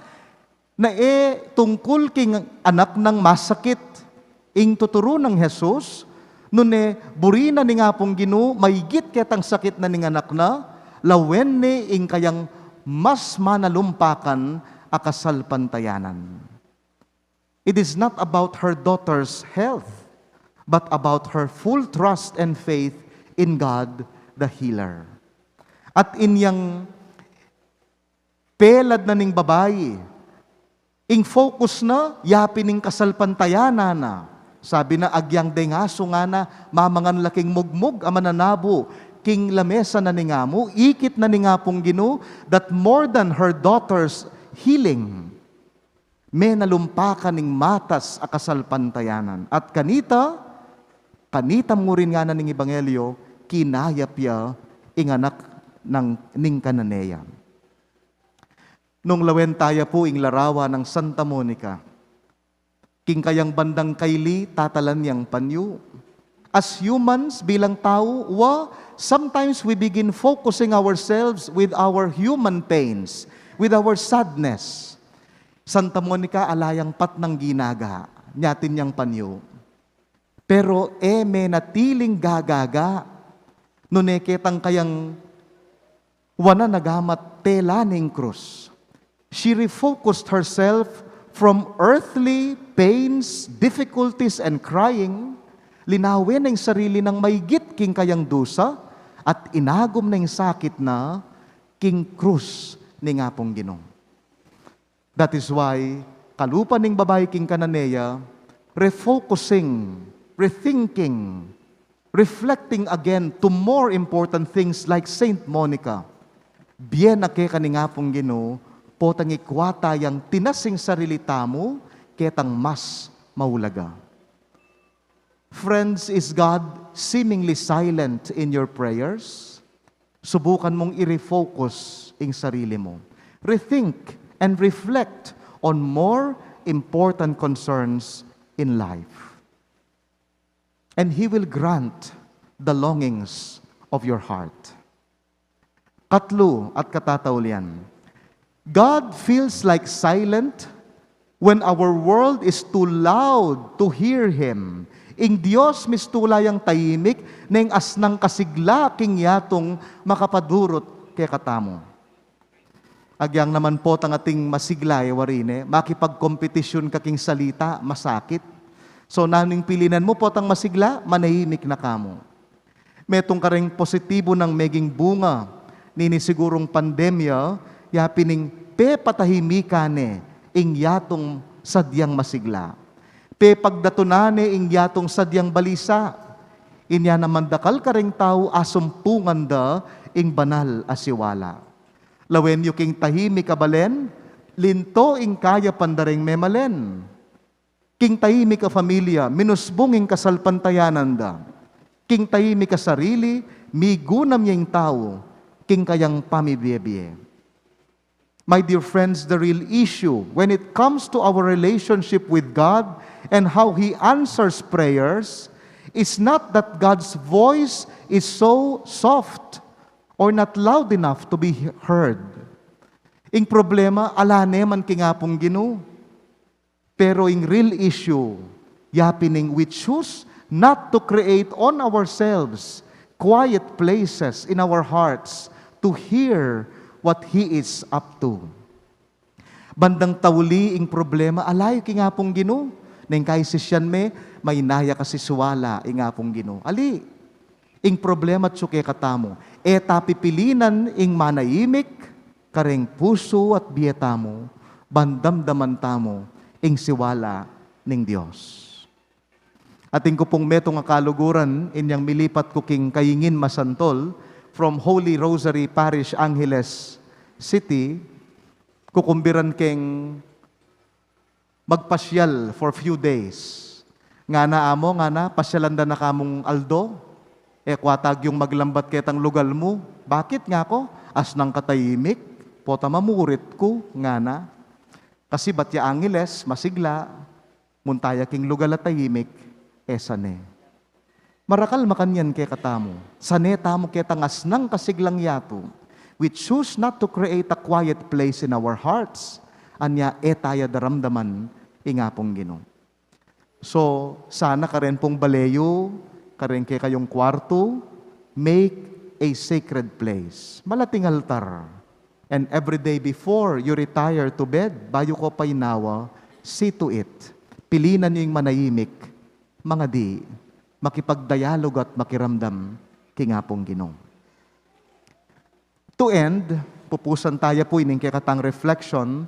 Na e tungkul king anak nang masakit ing tuturu nang Jesus, nune buri na ning Apung Ginu, maigit ketang sakit na ning anak na, lawen ne ing kayang mas manalumpakan a kasalpantayanan. It is not about her daughter's health, but about her full trust and faith in God the healer. At inyang pelad na ning babai, ing focus na, yapin ing kasalpantayanan na. Sabi na, agyang deng asu ngana, mamangan la king mugmug a mananabu king lamesa na ning amu, ikit na ning Apung Ginu, that more than her daughter's healing, menalumpakan ing matas a kasalpantayanan. At kanita, kanita mu rin ngana ning Ebanghelyo, kinayap ya ing anak nang ning Cananea. Nung lawen taya pu ing larawan nang Santa Monica, King kayang bandang kaili, tatalan yang panyu. As humans, bilang tau, wa, sometimes we begin focusing ourselves with our human pains, with our sadness. Santa Monica, ala yang patnang ginaga, nyatin yang panyu. Pero e menatiling gagaga, nune ketang kayang wanan a gamat tela ning krus. She refocused herself from earthly pains, difficulties, and crying. Linawen na ing sarili nang maigit king kayang dusa at inagum na ing sakit na king krus ning Apung Ginu. That is why, kalupa ning babai king Cananea, refocusing, rethinking, reflecting again to more important things like Saint Monica, bie na keka ning Apung Ginu, potang ikwa ta yang tinas ing sarili tamu ketang mas maulaga. Friends, is God seemingly silent in your prayers? Subukan mung i-refocus ing sarili mu. Rethink and reflect on more important concerns in life. And He will grant the longings of your heart. Katlu at katataulian, God feels like silent when our world is too loud to hear Him. Ing Dios mistula yang tahimik neng asnang kasigla king yatung makapadurut kekatamu. Agyang naman potang ating masigla, e wari ne, makipagkompetisyun ka king salita, masakit. So, nanu ing pilinan mu, potang masigla, manahimik na ka mu. Metung kareng positibu nang meging bunga nini sigurung pandemya, ya pin ing pepatahimikan ne ing yatung sadyang masigla. Pepagdatunan ne ing yatung sadyang balisa. Inya naman dakal kareng tau asumpungan da ing banal a siwala. Lawen yu king tahimik a balen, linto ing kayapan da reng memalen. King tahimik a familia, minusbung ing kasalpantayanan da. King tahimik a sarili, migunam ya ing tau king kayang pamibie-bie. My dear friends, the real issue when it comes to our relationship with God and how He answers prayers is not that God's voice is so soft or not loud enough to be heard. Ing problema, ala ne man king Apung Ginu. Pero ing real issue, ya pin ing we choose not to create on ourselves quiet places in our hearts to hear what He is up to. Bandang tauli ing problema, ala yu king Apung Ginu. Neng kaisisyan me, maynaya ka sisiwala ing Apung Ginu. Ali, ing problema atyu kekatamu, e ta pipilinan ing manahimik kareng pusu at bie tamu, ban damdaman tamu ing siwala ning Dios. Atin ku pung metung a kaluguran inyang milipat ku king kaingin masantol, from Holy Rosary Parish, Angeles City, kukumbiran keng magpasyal for few days. Ngana, "Amo," ngana, "pasyalan da na kamung aldo. E ku ata agyung maglambat ketang lugal mu." "Bakit?" ngaku. "Asnang katahimik, pota mamurit ku," ngana. Kasi bat ya Angeles, masigla, munta ya king lugal a tahimik, e sane. Marakal makanyan kekatamu, sane tamu ketang asnang kasiglang yatu. We choose not to create a quiet place in our hearts. Anya e ta ya daramdaman ing Apung Ginu. So, sana karen pung bale yu, karen kekayung kuartu, make a sacred place. Malating altar. And every day before you retire to bed, bayu ko painawa, see to it. Pilinan yu ing manahimik, mangadi, makipagdialogo at makiramdam king Apung Ginu. To end, pupusan taya pu ining kekatang reflection,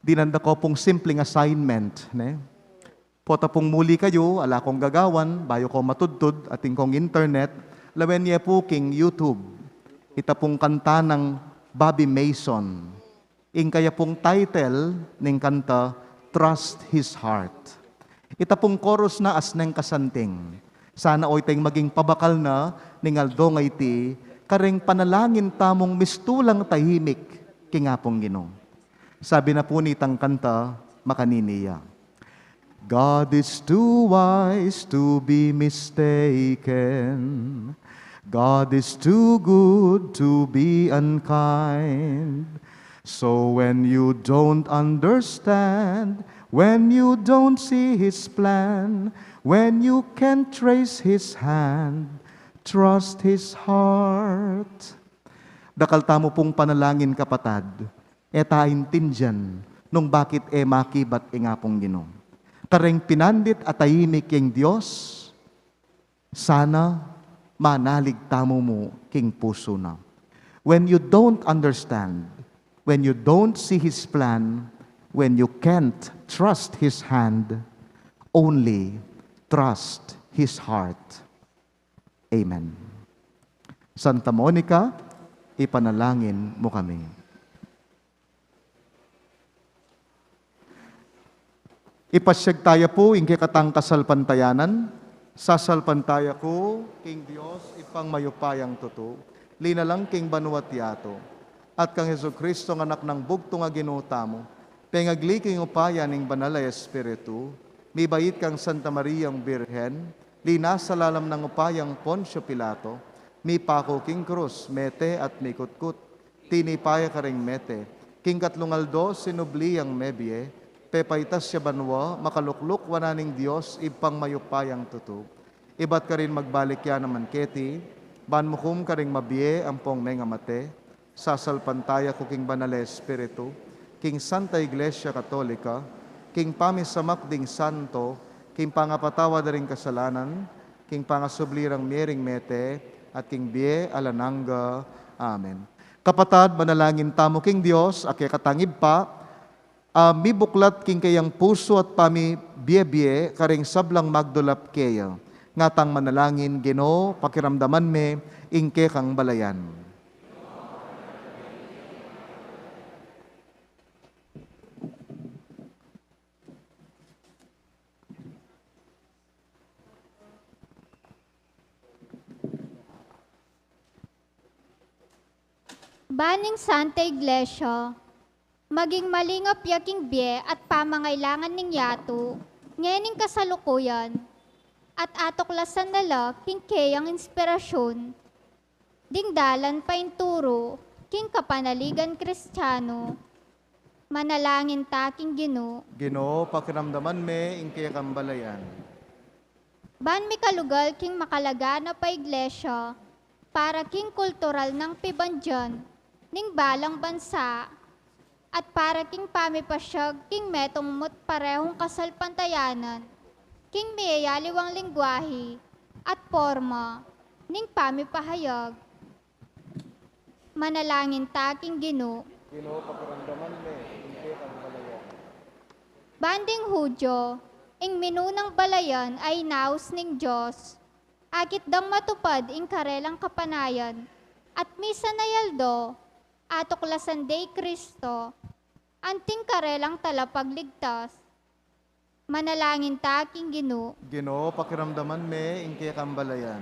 dinan da ko pung simpleng assignment, ne? Pota pung muli kayu, ala kong gagawan, bayu ko matudtud, atin kong internet, lawen ye pu king YouTube. Ita pung kanta nang Bobby Mason. Ing kaya pung title ning kanta, Trust His Heart. Ita pung chorus na asneng kasanting. Sana oyteng maging pabakal na ning aldo a iti, kareng panalangin tamung mistulang tahimik king Apung Ginu. Sabi na pu nitang kanta, makanini ya. God is too wise to be mistaken. God is too good to be unkind. So when you don't understand, when you don't see his plan, when you can't trace his hand, trust his heart. Dakal tamu pung panalangin, kapatad, e ta aintindian nung bakit e makibat ing Apung Ginu. Kareng pinandit at tahimik ing Dios, sana manalig tamu mu king pusu na. When you don't understand, when you don't see his plan, when you can't trust his hand, only trust his heart. Amen. Santa Monica, ipanalangin mu kami. Ipasyag taya pu ing kekatang kasalpantayanan. Sasalpantaya ku king Dios, Ibpang mayupayang tutu, linalang king banua't yatu, at kang Jesucristo, Anak nang bugtung a Ginu tamu, pengagli king upaya ning Banal a Espiritu, mibait kang Santa Mariang Birhen, linasa lalam nang upayang Poncio Pilato, mipaku king krus, mete at mikutkut, tinipa ya karing mete, king katlung aldo sinubli yang mebie, pepaitas ya banua, makalukluk wanan ning Dios, Ibpang mayupayang tutu. Ibat karin magbalik ya naman keti, ban mukum karing mabie ampong mengamate. Sasalpantaya ku king Banal a Espiritu, king Santa Iglesia Katolika, king pamisamak ding santo, king pangapatawad da ring kasalanan, king pangasubli rang mie ring mete, at king bie alang angga. Amen. Kapatad, manalangin tamu king Dios, a kekatang Ibpa, a mibuklat king keyang pusu at pamibiebie karing sablang magdulap keya. Ngatang manalangin, Ginu, pakiramdaman me ing kekang balayan. Ban ing Santa Iglesia maging malingap ya king bie at pamangailangan ning yatu, ngening kasalukuyan, at atuklasan na la king keyang inspirasyun ding dalan painturu king kapanaligan Kristianu. Manalangin ta king Ginu. Ginu, pakiramdaman me ing kekang balayan. Ban mikalugal king makalaganap a iglesia para king kultural nang pibandian ning balang bansa at para king pamipasyag king metung mo't parehung kasalpantayanan king miyayaliwang lengguahe at porma ning pamipahayag. Manalangin ta king Ginu. Ginu, pakiramdaman me ing kekang balayan. Ban ding Hudyo, ing minunang balayan a inaus ning Dios, akit dang matupad ing karelang kapanayan, at misan a aldo, atuklasan de i Kristo, anting karelang talapagligtas. Manalangin ta king Ginu. Ginu, pakiramdaman me ing kekang balayan.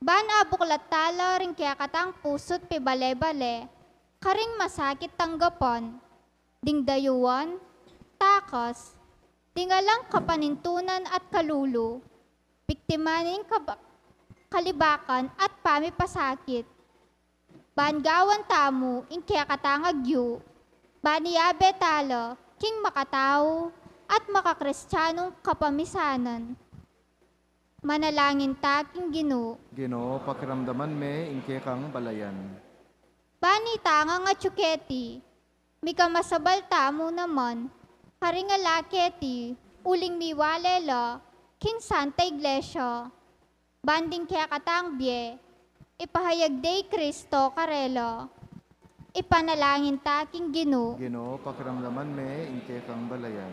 Ban abuklat tala ring kekatang pusu't pibale-bale karing masakit tanggapan, ding dayuan, takas, ding alang kapanintunan at kalulu, biktima ning kaba-, kalibakan at pamipasakit. Ban gawan tamu ing kekatang agyu, ban iyabe tala king makatau at makakristianung kapamisanan. Manalangin ta king Ginu. Ginu, pakiramdaman me ing kekang balayan. Ban itang atyu keti, mikamasabal tamu naman karing ala keti uling miwale la king Santa Iglesia. Ban ding kekatang bie, ipahayag de i Kristo karela. Ipanalangin ta king Ginu. Ginu, pakiramdaman me ing kekang balayan.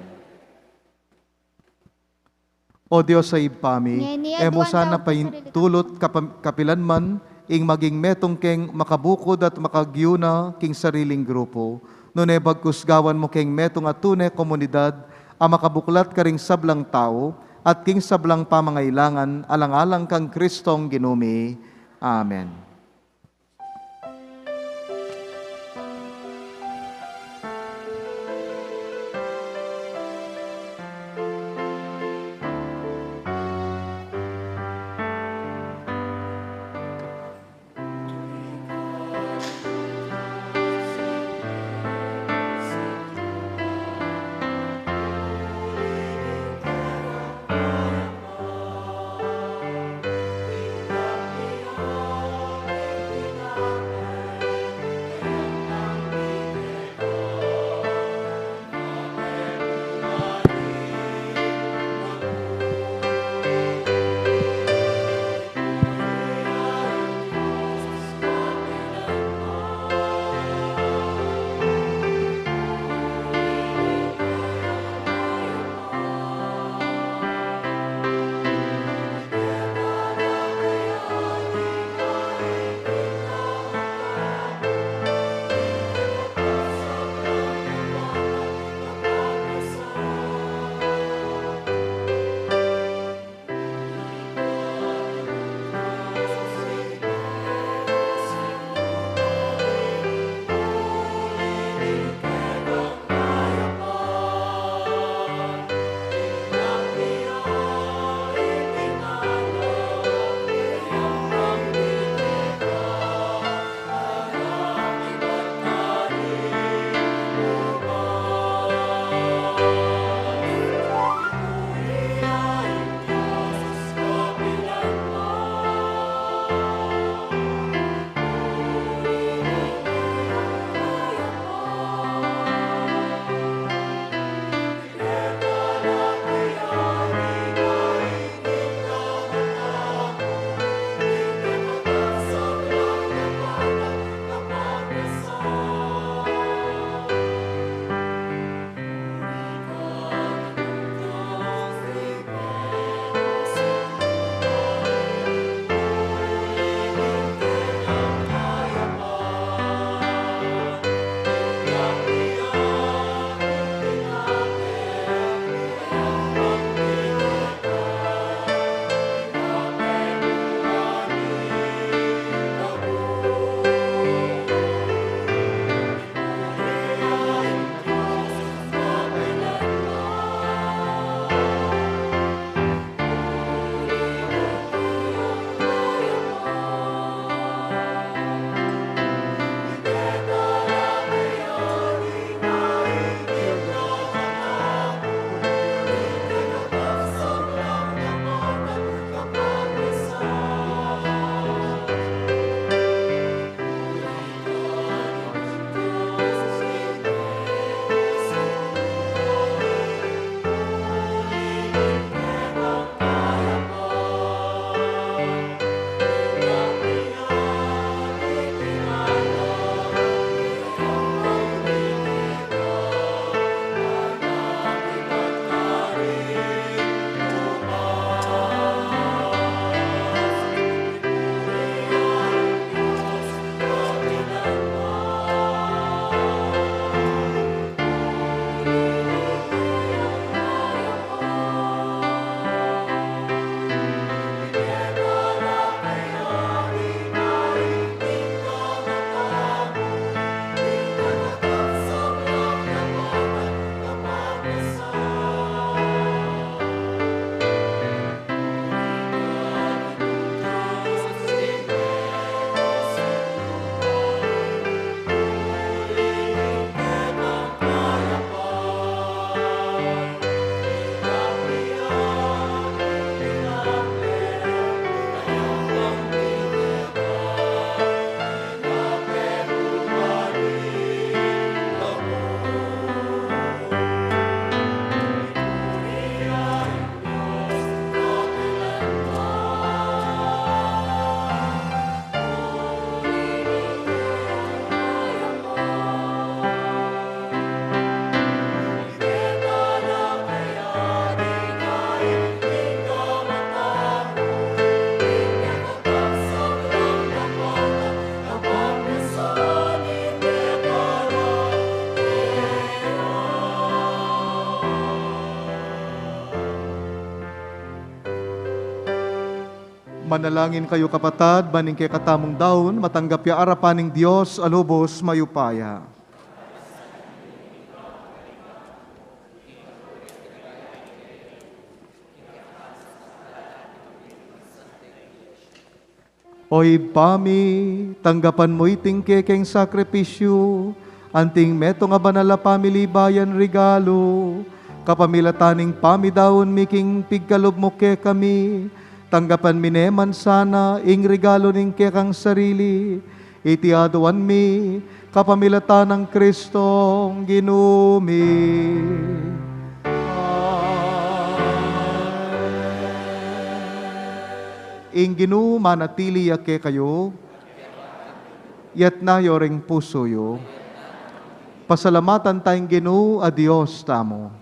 O Dios a Ibpa mi, ngeni e mu sana paintulut kapam-, kapilan man ing maging metung keng makabukud at makagyu na king sariling grupu, nune bagkus gawan mu keng metung a tune komunidad a makabuklat karing sablang tau at king sablang pamangailangan alang-alang kang Kristong Ginu mi. Amen. Manalangin kayu, kapatad, ban ing kekatamung daun matanggap ya arapan ning Dios a lubus mayupaya. O Ibpa mi, tanggapan mu iting kekeng sakripisyu, anting metung a banal a pamilibayan regalu, kapamilatan ning pamidaun mi king pigkalub mu kekami, tanggapan mi ne man sana ing regalu ning kekang sarili, iti aduan mi kapamilatan nang Kristong Ginu mi. Amen. Ing Ginu manatili ya kekayu. Itas yu ring pusu yu. Pasalamatan tang Ginu a Dios tamu.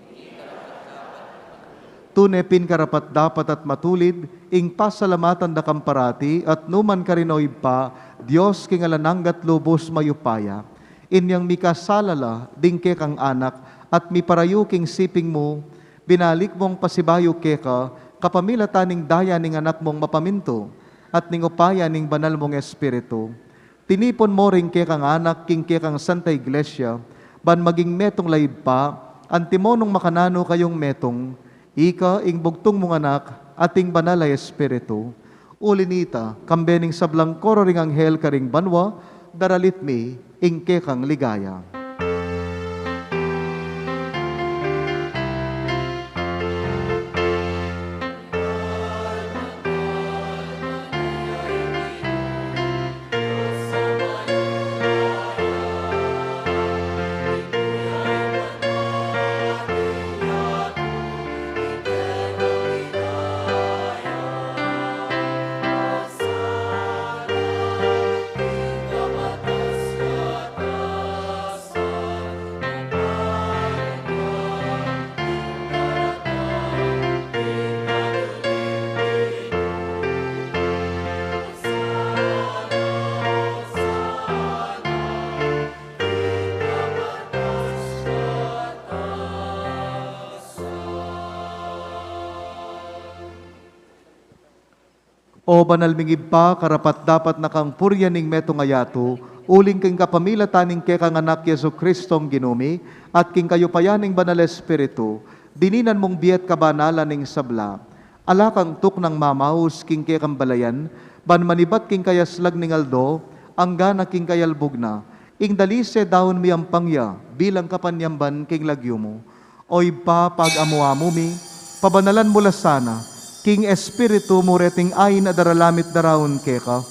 Tune pin karapat-dapat at matulid ing pasalamatan da kang parati at nu man karin, o Ibpa, Dios king alang angga at lubus mayupaya. Inyang mikasala la ding kekang anak at miparayu king siping mu, binalik mung pasibayu keka kapamilatan ning daya ning Anak mung mapamintu at ning upaya ning Banal mung Espiritu. Tinipun mu ring kekang anak king kekang Santa Iglesia, ban maging metung la, Ibpa, antimo nung makananu kayung metung, ika, ing bugtung mung Anak, at ing Banal a Espiritu. Uli nita, kambe ning sablang koro ring anghel karing banua, daralit mi ing kekang ligaya. O banal ming Ibpa, karapat-dapat na kang purian ing metung a yatu, uling king kapamilatan ning kekang Anak, Jesu-Cristong Ginu mi, at king kayupayan ning Banal a Espiritu, dininan mung bie at kabanalan ning sabla. Ala kang tuknang mamaus king kekang balayan, ban manibat king kayaslag ning aldo, anggana king kayalbug na, ing dalise daun mi ampang ya, bilang kapanyamban king lagyu mu. O Ibpa, pag-amu-amu mi, pabanalan mu la sana king Espiritu mu reting ain a daralamit daraun keka,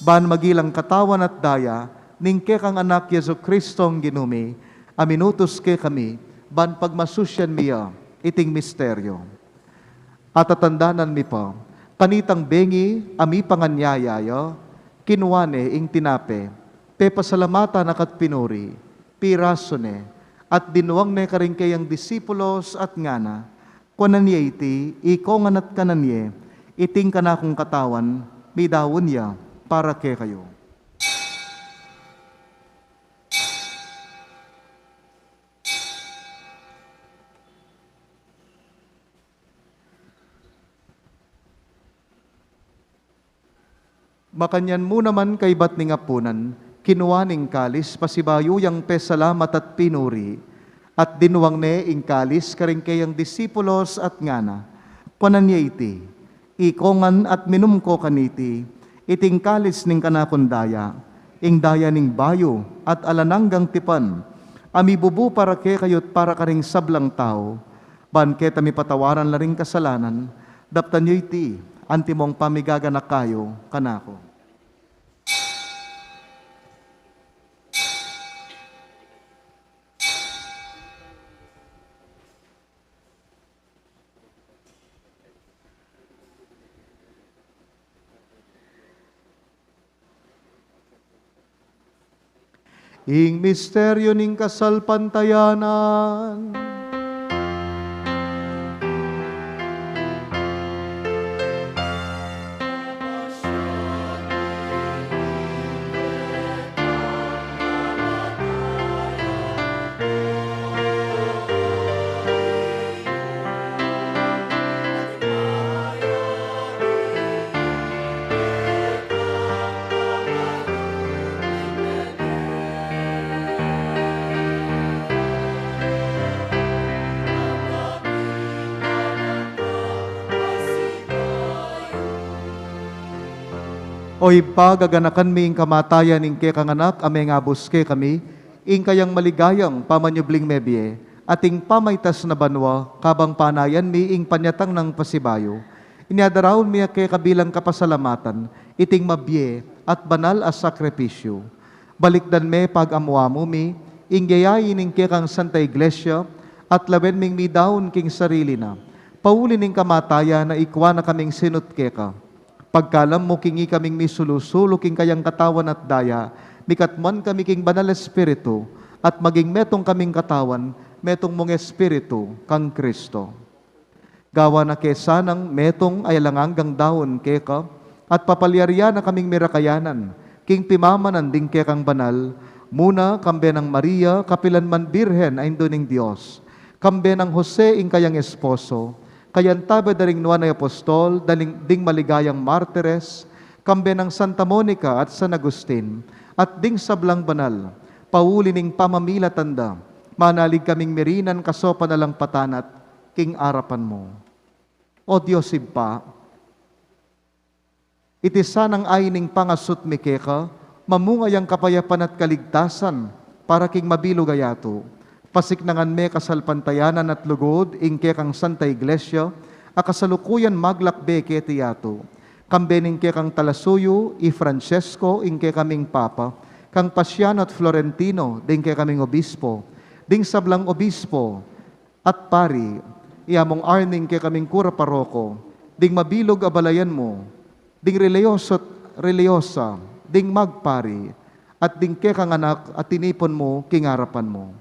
ban maging lang katawan at daya ning kekang Anak, Jesu-Cristong Ginu mi, a minutus kekami, ban pagmasusian mi ya iting misteryu. At tatandanan mi pa, kanitang bengi a mipanganyaya ya, kinua ne ing tinape, pepasalamatan na ka't pinuri, pirasu ne, at dinwang ne karing keyang disipulos at ngana, kuanan ye iti, ikongan at kanan ye, iti ing kanakung katawan, midaun ya para kekayu. Makanyan mu naman kaibat ning apunan, kinua ne ing kalis, pasibayu yang pesalamat at pinuri, at dinwang ne ing kalis karing keyang disipulos at ngana, kuanan ye iti, ikongan at minum ko kaniti, iti ing kalis ning kanakung daya, ing daya ning bayu at alang anggang tipan, a mibubu para kekayu at para karing sablang tau, ban keta mipatawaran la ring kasalanan. Daptan yu iti, antimong pamigaganaka yu kanaku. Ing misteryu ning kasalpantayanan. O Ibpa, gaganakan mi ing kamatayan ning kekang Anak, a mengabus kekami, ing kayang maligayang pamanyubling mebie, at ing pamaitas na banua, kabang panayan mi ing panyatang nang pasibayu. Inyadaraun mi keka bilang kapasalamatan iting mabie at banal a sakripisyu. Balikdan me pag-amu-amu mi ing yayain ning kekang Santa Iglesia, at lawen ming midaun king sarili na, pauli ning kamatayan, a ikua na kaming sinut keka. Pagkalam mu king ikaming misulu-sulu king kayang katawan at daya, mikatmuan kami king Banal Espiritu, at maging metung kaming katawan, metung mung Espiritu, kang Kristo. Gawa na ke sanang metung a alang anggang daun keka, at papalyarian na kaming mirakayanan king pimamanan ding kekang banal, muna kambe nang Maria, kapilan man Birhen a Indu ning Dios, kambe nang Jose ing kayang esposo, kayantabe da ring nuan a apostol, daling ding maligayang martires, kambe nang Santa Monica at San Agustin, at ding sablang banal, pauli ning pamamilatan da, manalig kaming mirinan kasopan alang patanat king arapan mu. O Dios Ibpa, iti sanang ain ning pangasut mi keka, mamunga yang kapayapan at kaligtasan para king mabilug a yatu. Pasiknangan me kasalpantayanan at lugud ing kekang Santa Iglesia, a kasalukuyan maglakbe keti yatu. Kambe ning kekang talasuyu, i Francesco, ing kekaming Papa, kang Pasiano at Florentino, ding kekaming obispo, ding sablang obispo, at pari, i Among Arnie ing kekaming kura paroko, ding mabilug a balayan mu, ding reliyoso at reliyosa, ding magpari, at ding kekang anak a tinipun mu king arapan mu.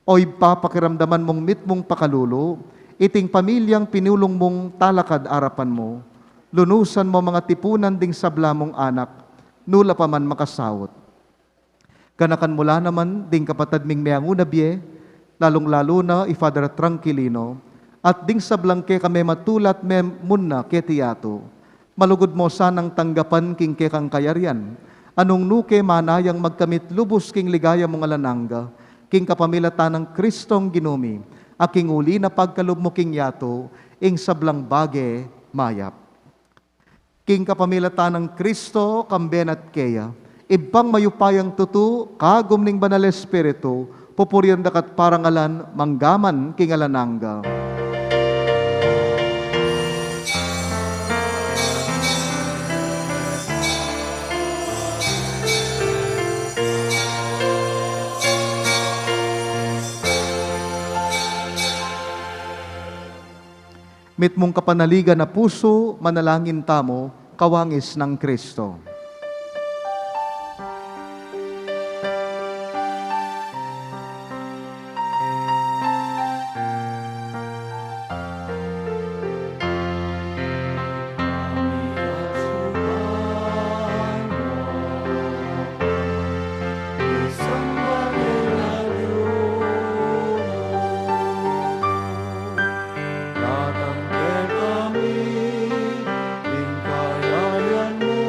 O Ibpa, pakiramdaman mung mitmung pakalulu iting pamilyang pinulung mung talakad arapan mu, lunusan mu mangatipunan ding sabla mung anak, nu la pa man makasaut. Ganakan mu la naman ding kapatad ming meangu na bie, lalung-lalu na i Father Tranquilino, at ding sablang keka mematu la at memunna keti yatu. Malugud mu sanang tanggapan king kekang kayarian, a nung nu ke manayang magkamit lubus king ligaya mung alang angga, king kapamilatan nang Kristong Ginu mi, a king uli na pagkalub mu king yatu ing sablang bage mayap. King kapamilatan nang Kristo, kambe na at keya, Ibpang mayupayang tutu, kagum ning Banal Espiritu, pupurian da ka at parangalan, mangga man king alang angga. Mitmung kapanaligan a pusu, manalangin tamu, kawangis nang Kristo. Datang kekami ing kayarian mu,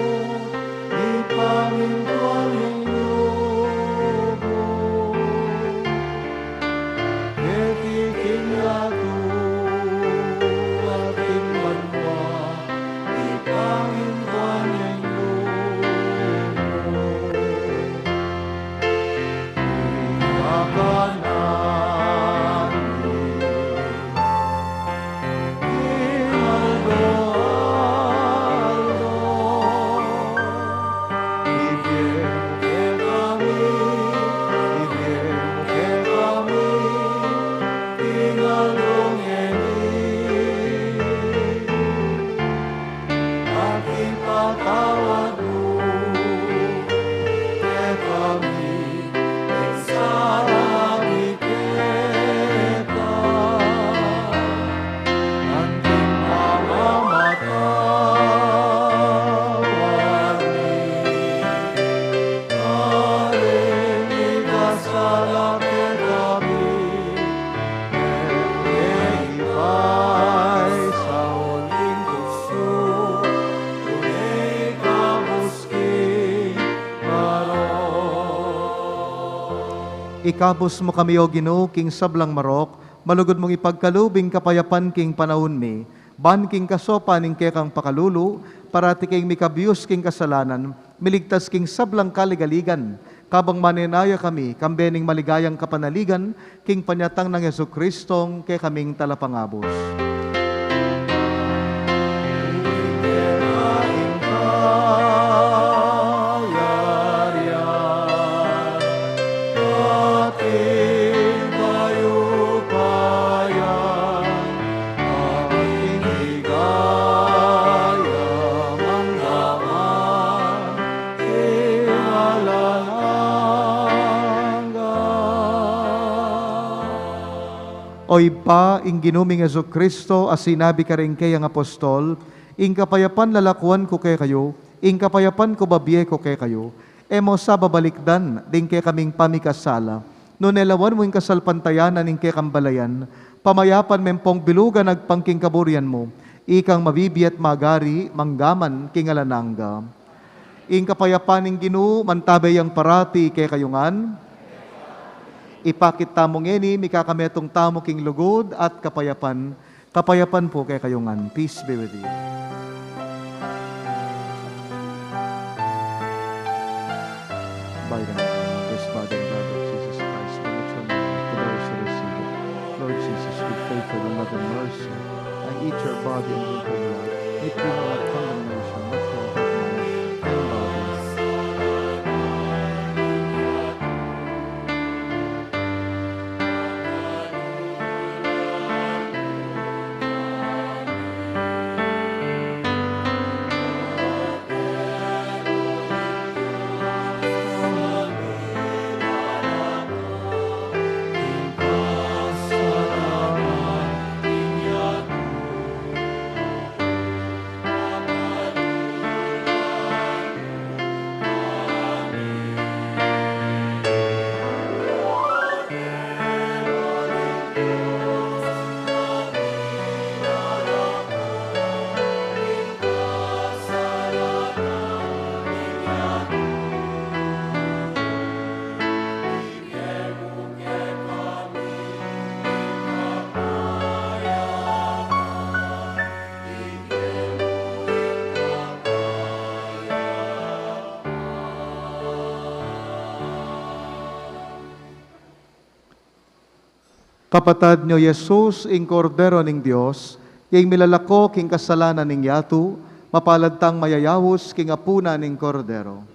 ipamintuan ing lub mu. Keti king yatu at king banua, ipamintuan ing lub mu. At ipatawad mu kekami ing sala mi keka, anting pamamatawad mi karing mikasala kekami. Ikabus mu kami, O Ginu, king sablang marok, malugud mung ipagkalub ing kapayapan king panaun mi, ban king kasopan ning kekang pakalulu, Parati keng mikabus king kasalanan, miligtas king sablang kaligaligan, kabang manenaya kami, kambe ning maligayang kapanaligan, king panyatang nang Jesucristong kekaming talapangabus. O Ibpa, ing Ginu ming Jesucristo, a sinabi karing keyang apostol, ing kapayapan lalakuan ku kekayu, ing kapayapan ku babie ku kekayu, e mu sa babalikdan ding kekaming pamikasala, nune lawan mu ing kasalpantayanan ning kekang balayan, pamayapan me pong bilugan agpang king kaburian mu, ikang mabibie at magari, manggaman king alang angga. Ing kapayapan ning Ginu, mantabe yang parati kekayu ngan. Ipakit tamu ngeni, mikakametung tamu king lugud at kapayapan. Kapayapan pu kekayu ngan. Peace be with you. By the, this body and blood of Jesus Christ, we make atonement for those who receive it. Lord Jesus, we pray for your love and mercy, and eat your body and drink your blood. May it bring you not condemnation, but health of mind and body. Kapatad, ini i Jesus, ing Kordero ning Dios, ing milalako king kasalanan ning yatu. Mapalad tang mayayaus king apunan ning Kordero.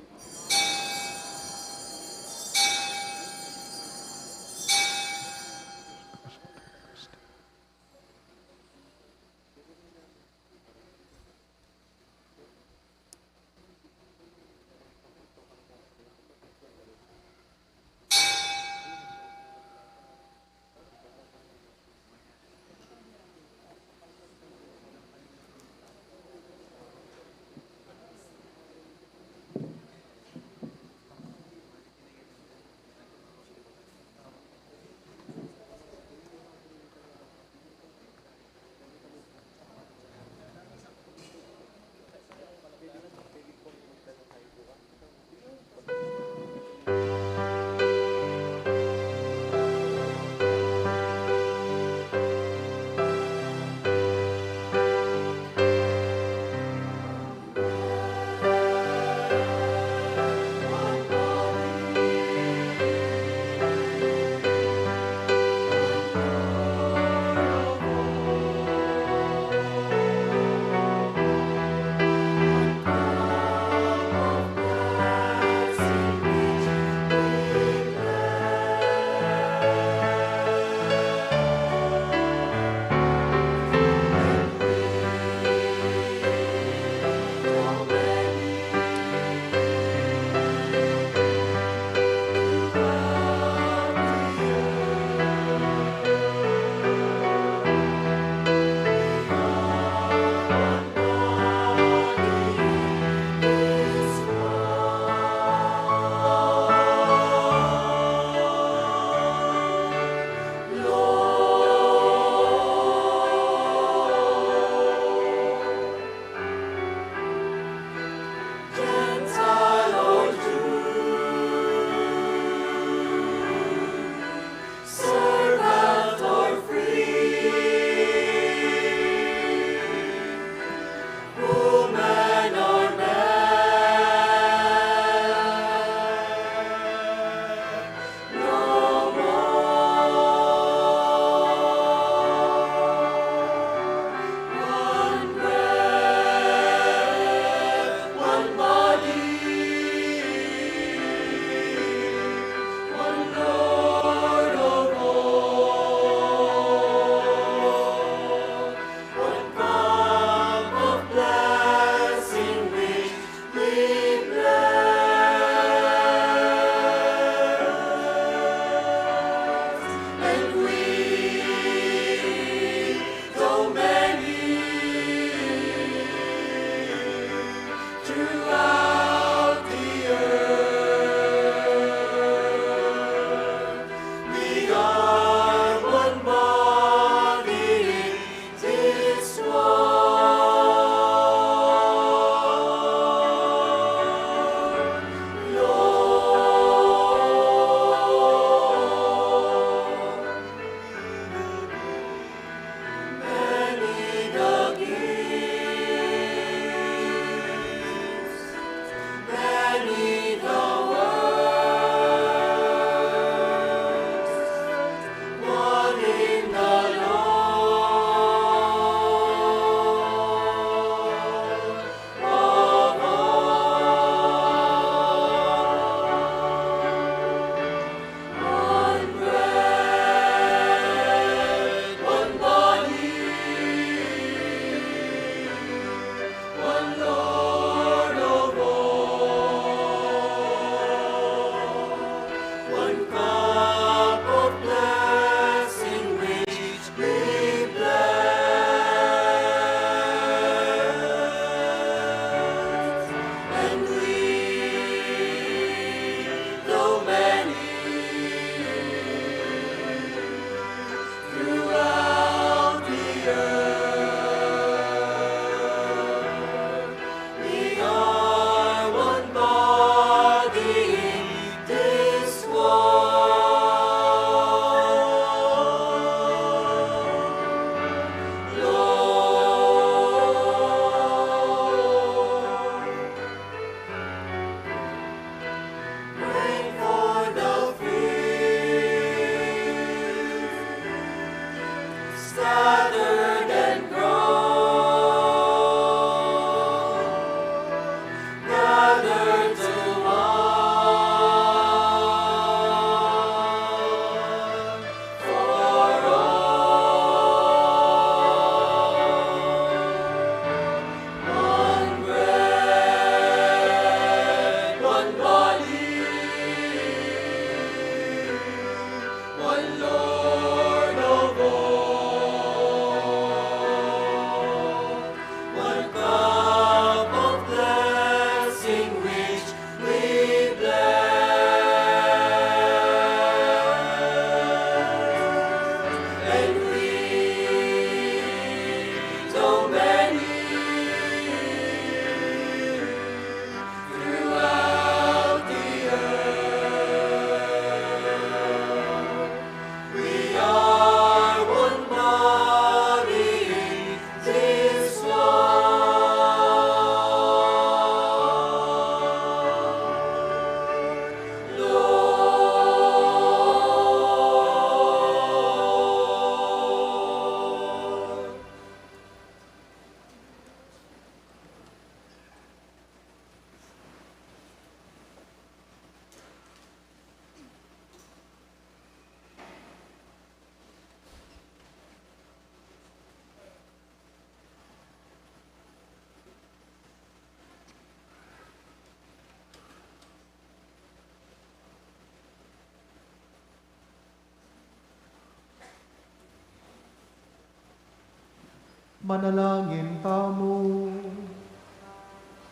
Manalangin tamu.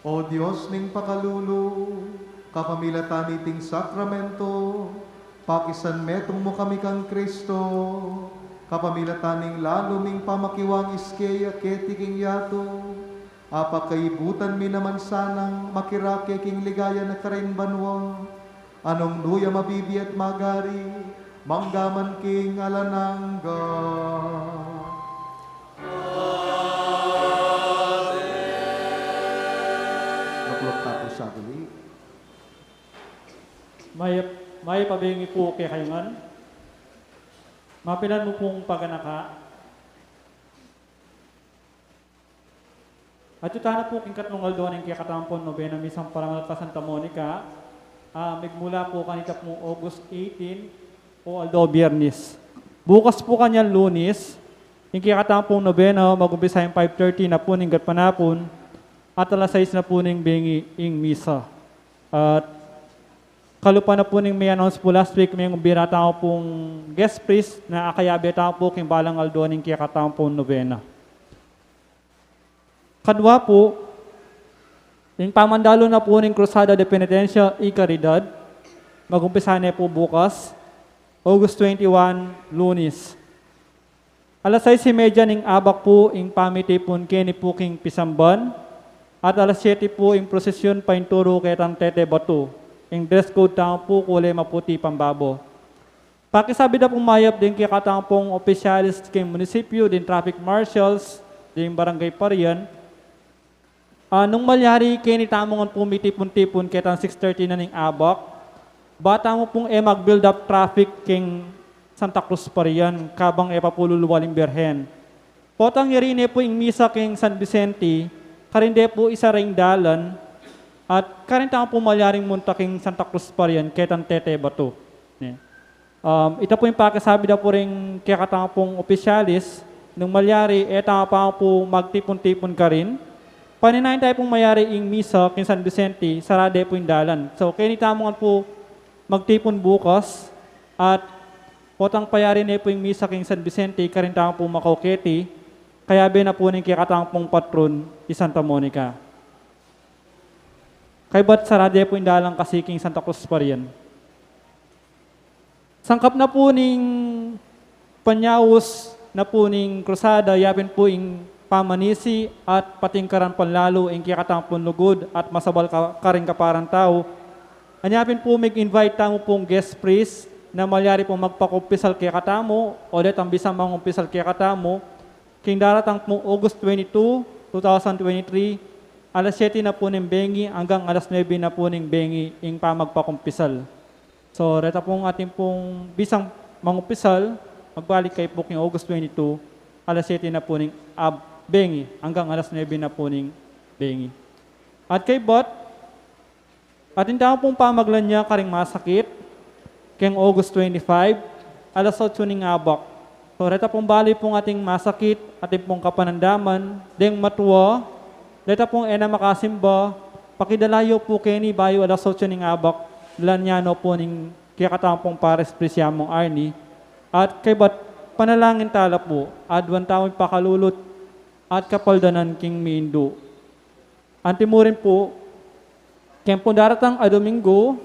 O Dios ning pakalulu, kapamilatan niting sakramento, pakisan metung mu kami kang Kristo, kapamilatan ning lalu ming pamakiwang iskeya keti king yatu, apakaibutan mi naman sanang makirake king ligaya na karin banua, a nung nu ya mabibie at magari, mangga man king alang angga. Maklop tamu sa buli. Mayap, mayap a bengi pu kekayu ngan. Mapilan mu pung paganaka. Atiu tana pu king katlung aldo ning kekatamung nobena misang parangal pa Santa Monica, a, migmula pu kanita pung August eighteen o aldo Biyernes. Bukas pu kanyan Lunes, ing kekatamung nobena magumpisa ing five thirty na pu ning gatpanapun at alas sais na pu ning bengi ing misa. At kalupa na pu ning mi-announce pu last week, mengumbira tamu pung guest priest na akayabe tamu pu king balang aldo ning kekatamung nobena. Kadua pu, ing pamandalu na pu ning Cruzada de Penitencia y Caridad, magumpisa ne pu bukas, August twenty-one, Lunes. Alas sais y media ning abak pu ing pamitipun keni pu king pisamban, at alas siyete pu ing prosesyun painturu ketang Tete Batu. Ing dress code tamu pu kule maputi pambabo. Pakisabi da pung mayap ding kekatamung opisyalis king munisipyu, ding traffic marshals, ding barangay parian, a, nung malyari keni tamu ngan pu mitipun-tipun ketang six thirty na ning abak, ba tamu pung e mag-build up traffic king Santa Cruz parian kabang e pa pu luluwal ing Birhen. Potang yari ne pu ing misa king San Vicente, karin de pu isara ing dalan, at karin tamu pu malyaring munta king Santa Cruz parian ketang Tete Batu. Ne. Um, ita pu ing pakisabi da pu ring kekatamung opisyalis, nung malyari, e tamu pa pu magtipun-tipun karin. Paninayan tamu pung malyari ing misa king San Vicente, sara de pu ing dalan. So, keni tamu ngan pu magtipun bukas, at potang payari ne pu ing misa king San Vicente, karin tamu pu makauketi, kayabe na pu ning kekatamung patron, i Santa Monica. Kaybat sara de pu ing dalan kasi king Santa Cruz parian. Sangkap na pu ning panyaus na pu ning krusada, yapin pu ing pamanisi at patingkaran pang lalu ing kekatamung lugud at masabal ka-, karing kaparang tau. Anya pin pu, mig-invite tamu pung guest priest na malyari pung magpakumpisal kekatamu, o detang bisang mangumpisal kekatamu, king daratang pung August twenty-two, two thousand twenty-three, alas siyete na pu ning bengi anggang alas nuebe na pu ning bengi ing pamagpakumpisal. So, reta pung atin pung bisang mangumpisal, magbalik kayu pu king August twenty-two, alas siyete na pu ning ab-, bengi, anggang alas nuebe na pu ning bengi. At kaybat, atin tamu pung pamaglanya karing masakit, keng August twenty-five, alas otso ning abak. So, reta pung bali pung ating masakit, atin pung kapanandaman, deng matua, reta pung e na makasimba, pakidala yu pu keni bayu alas otso ning abak, lanya no pu ning kekatamung pung pares presiamung Arnie, at kaybat panalangin tala pu, aduan tamu ing pakalulut at kapaldanan king mindu. Antimurin pu, keng pung daratang a Domingo,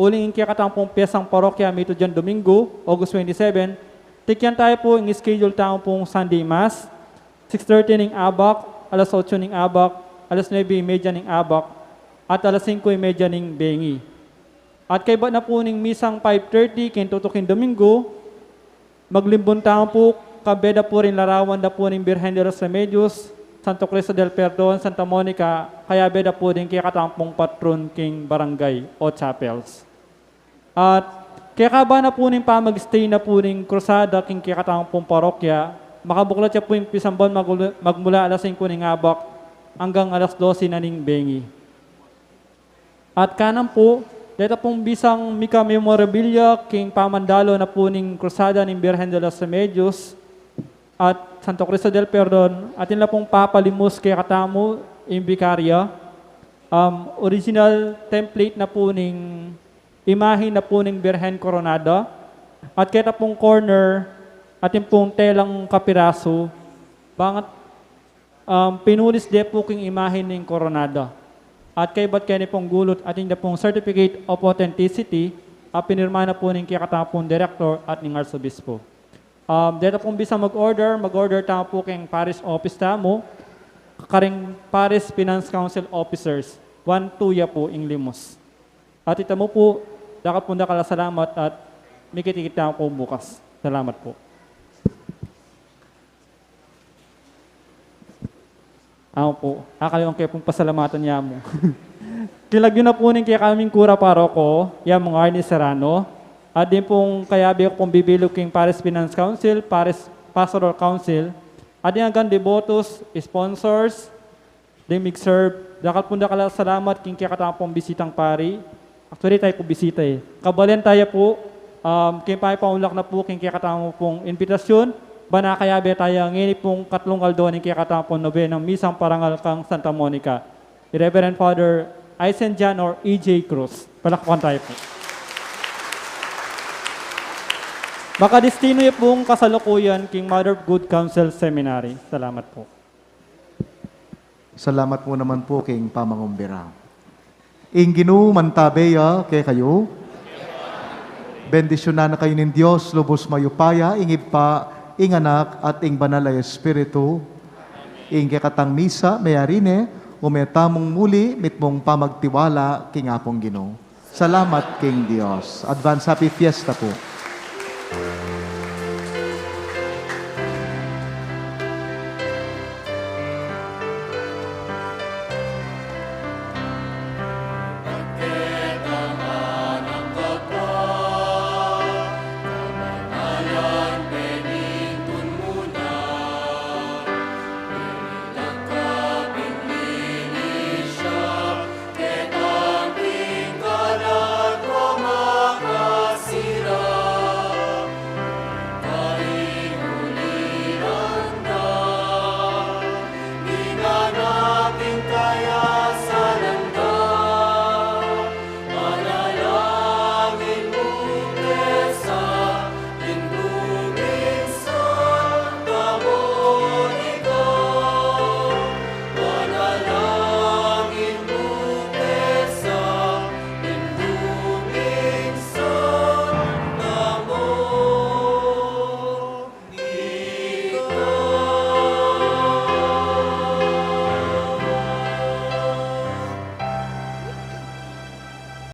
uling ing kekatamung pyesang parokya mitudyan Domingo, August twenty-seven, tikyan tamu pu ing schedule tamu pung Sunday Mass, six thirty ning abak, alas otso ning abak, alas nuebe y media ning abak, at alas singko y media ning bengi. At kaybat na pu ning misang five thirty, keng tutuking Domingo, maglimbun tamu pu, kayabe da pu ring larawan da pu ning Birhen de los Remedios, Santo Cristo del Perdon, Santa Monica, kayabe da pu ding kekatamung patron king barangay o chapels. At kekaba na pu ning pamag-stay na pu ning krusada king kekatamung parokya, makabuklat ya pu ing pisamban magula-, magmula alas singko ning abak anggang alas dose na ning bengi. At kanan pu, deta pung bisang mika memorabilia king pamandalu na pu ning Krusada ning Birhen de los Remedios at Santo Cristo del Perdon, atin la pung papalimus kekatamu ing bikarya, um, original template na pu ning imahe na pu ning Birhen Koronada, at keta pung corner, atin pung telang kapirasu, bangat Um, pinulis de pu king imahe ning koronada. At kaybat keni pung gulut, atin da pung certificate of authenticity, a pinirma na pu ning kekatang pung director at ning arsobispo. Um, deta pung bisa mag-order, mag-order tamu pu king parish office tamu, karing parish finance council officers, one two ya pu ing limos. At ita mu pu, dakal pung dakal a salamat at mikit-ikit tamu pu bukas. Salamat pu. Amu pu, akaliwan ke pung pasalamatan ya mu. Kilagyu na pu ning kekaming kura paroko, ya mung Arnie Serrano, at din pung kayabe ku pung bibilug king Parish Finance Council, Parish Pastoral Council, at din anggang debotos, sponsors, ding mig-serve, dakal pung dakal a salamat king kekatang pung bisitang pari. Actually, tayu pu bisita e. Kabalen taya pu, um, king pakipaunlak na pu king kekatang pung inbitasyun, ba na kayabe taya ngeni pung katlung aldo ning kekatang pung nobenang misang parangal kang Santa Monica. I Reverend Father Aisen John or E J Cruz. Palakpakan taya pu. Makadestinu ya pung kasalukuyan king Mother of Good Counsel Seminary. Salamat pu. Salamat mu naman pu king pamangumbira. Ing Ginu mantabe ya kekayu. Bendisyunan na kayu ning Dios lubus mayupaya, ing Ibpa, ing Anak, at ing Banal a Espiritu. Ing kekatang misa meyari ne, ume tamung muli mitmung pamagtiwala king Apung Ginu. Salamat king Dios. Advance Happy Fiesta pu.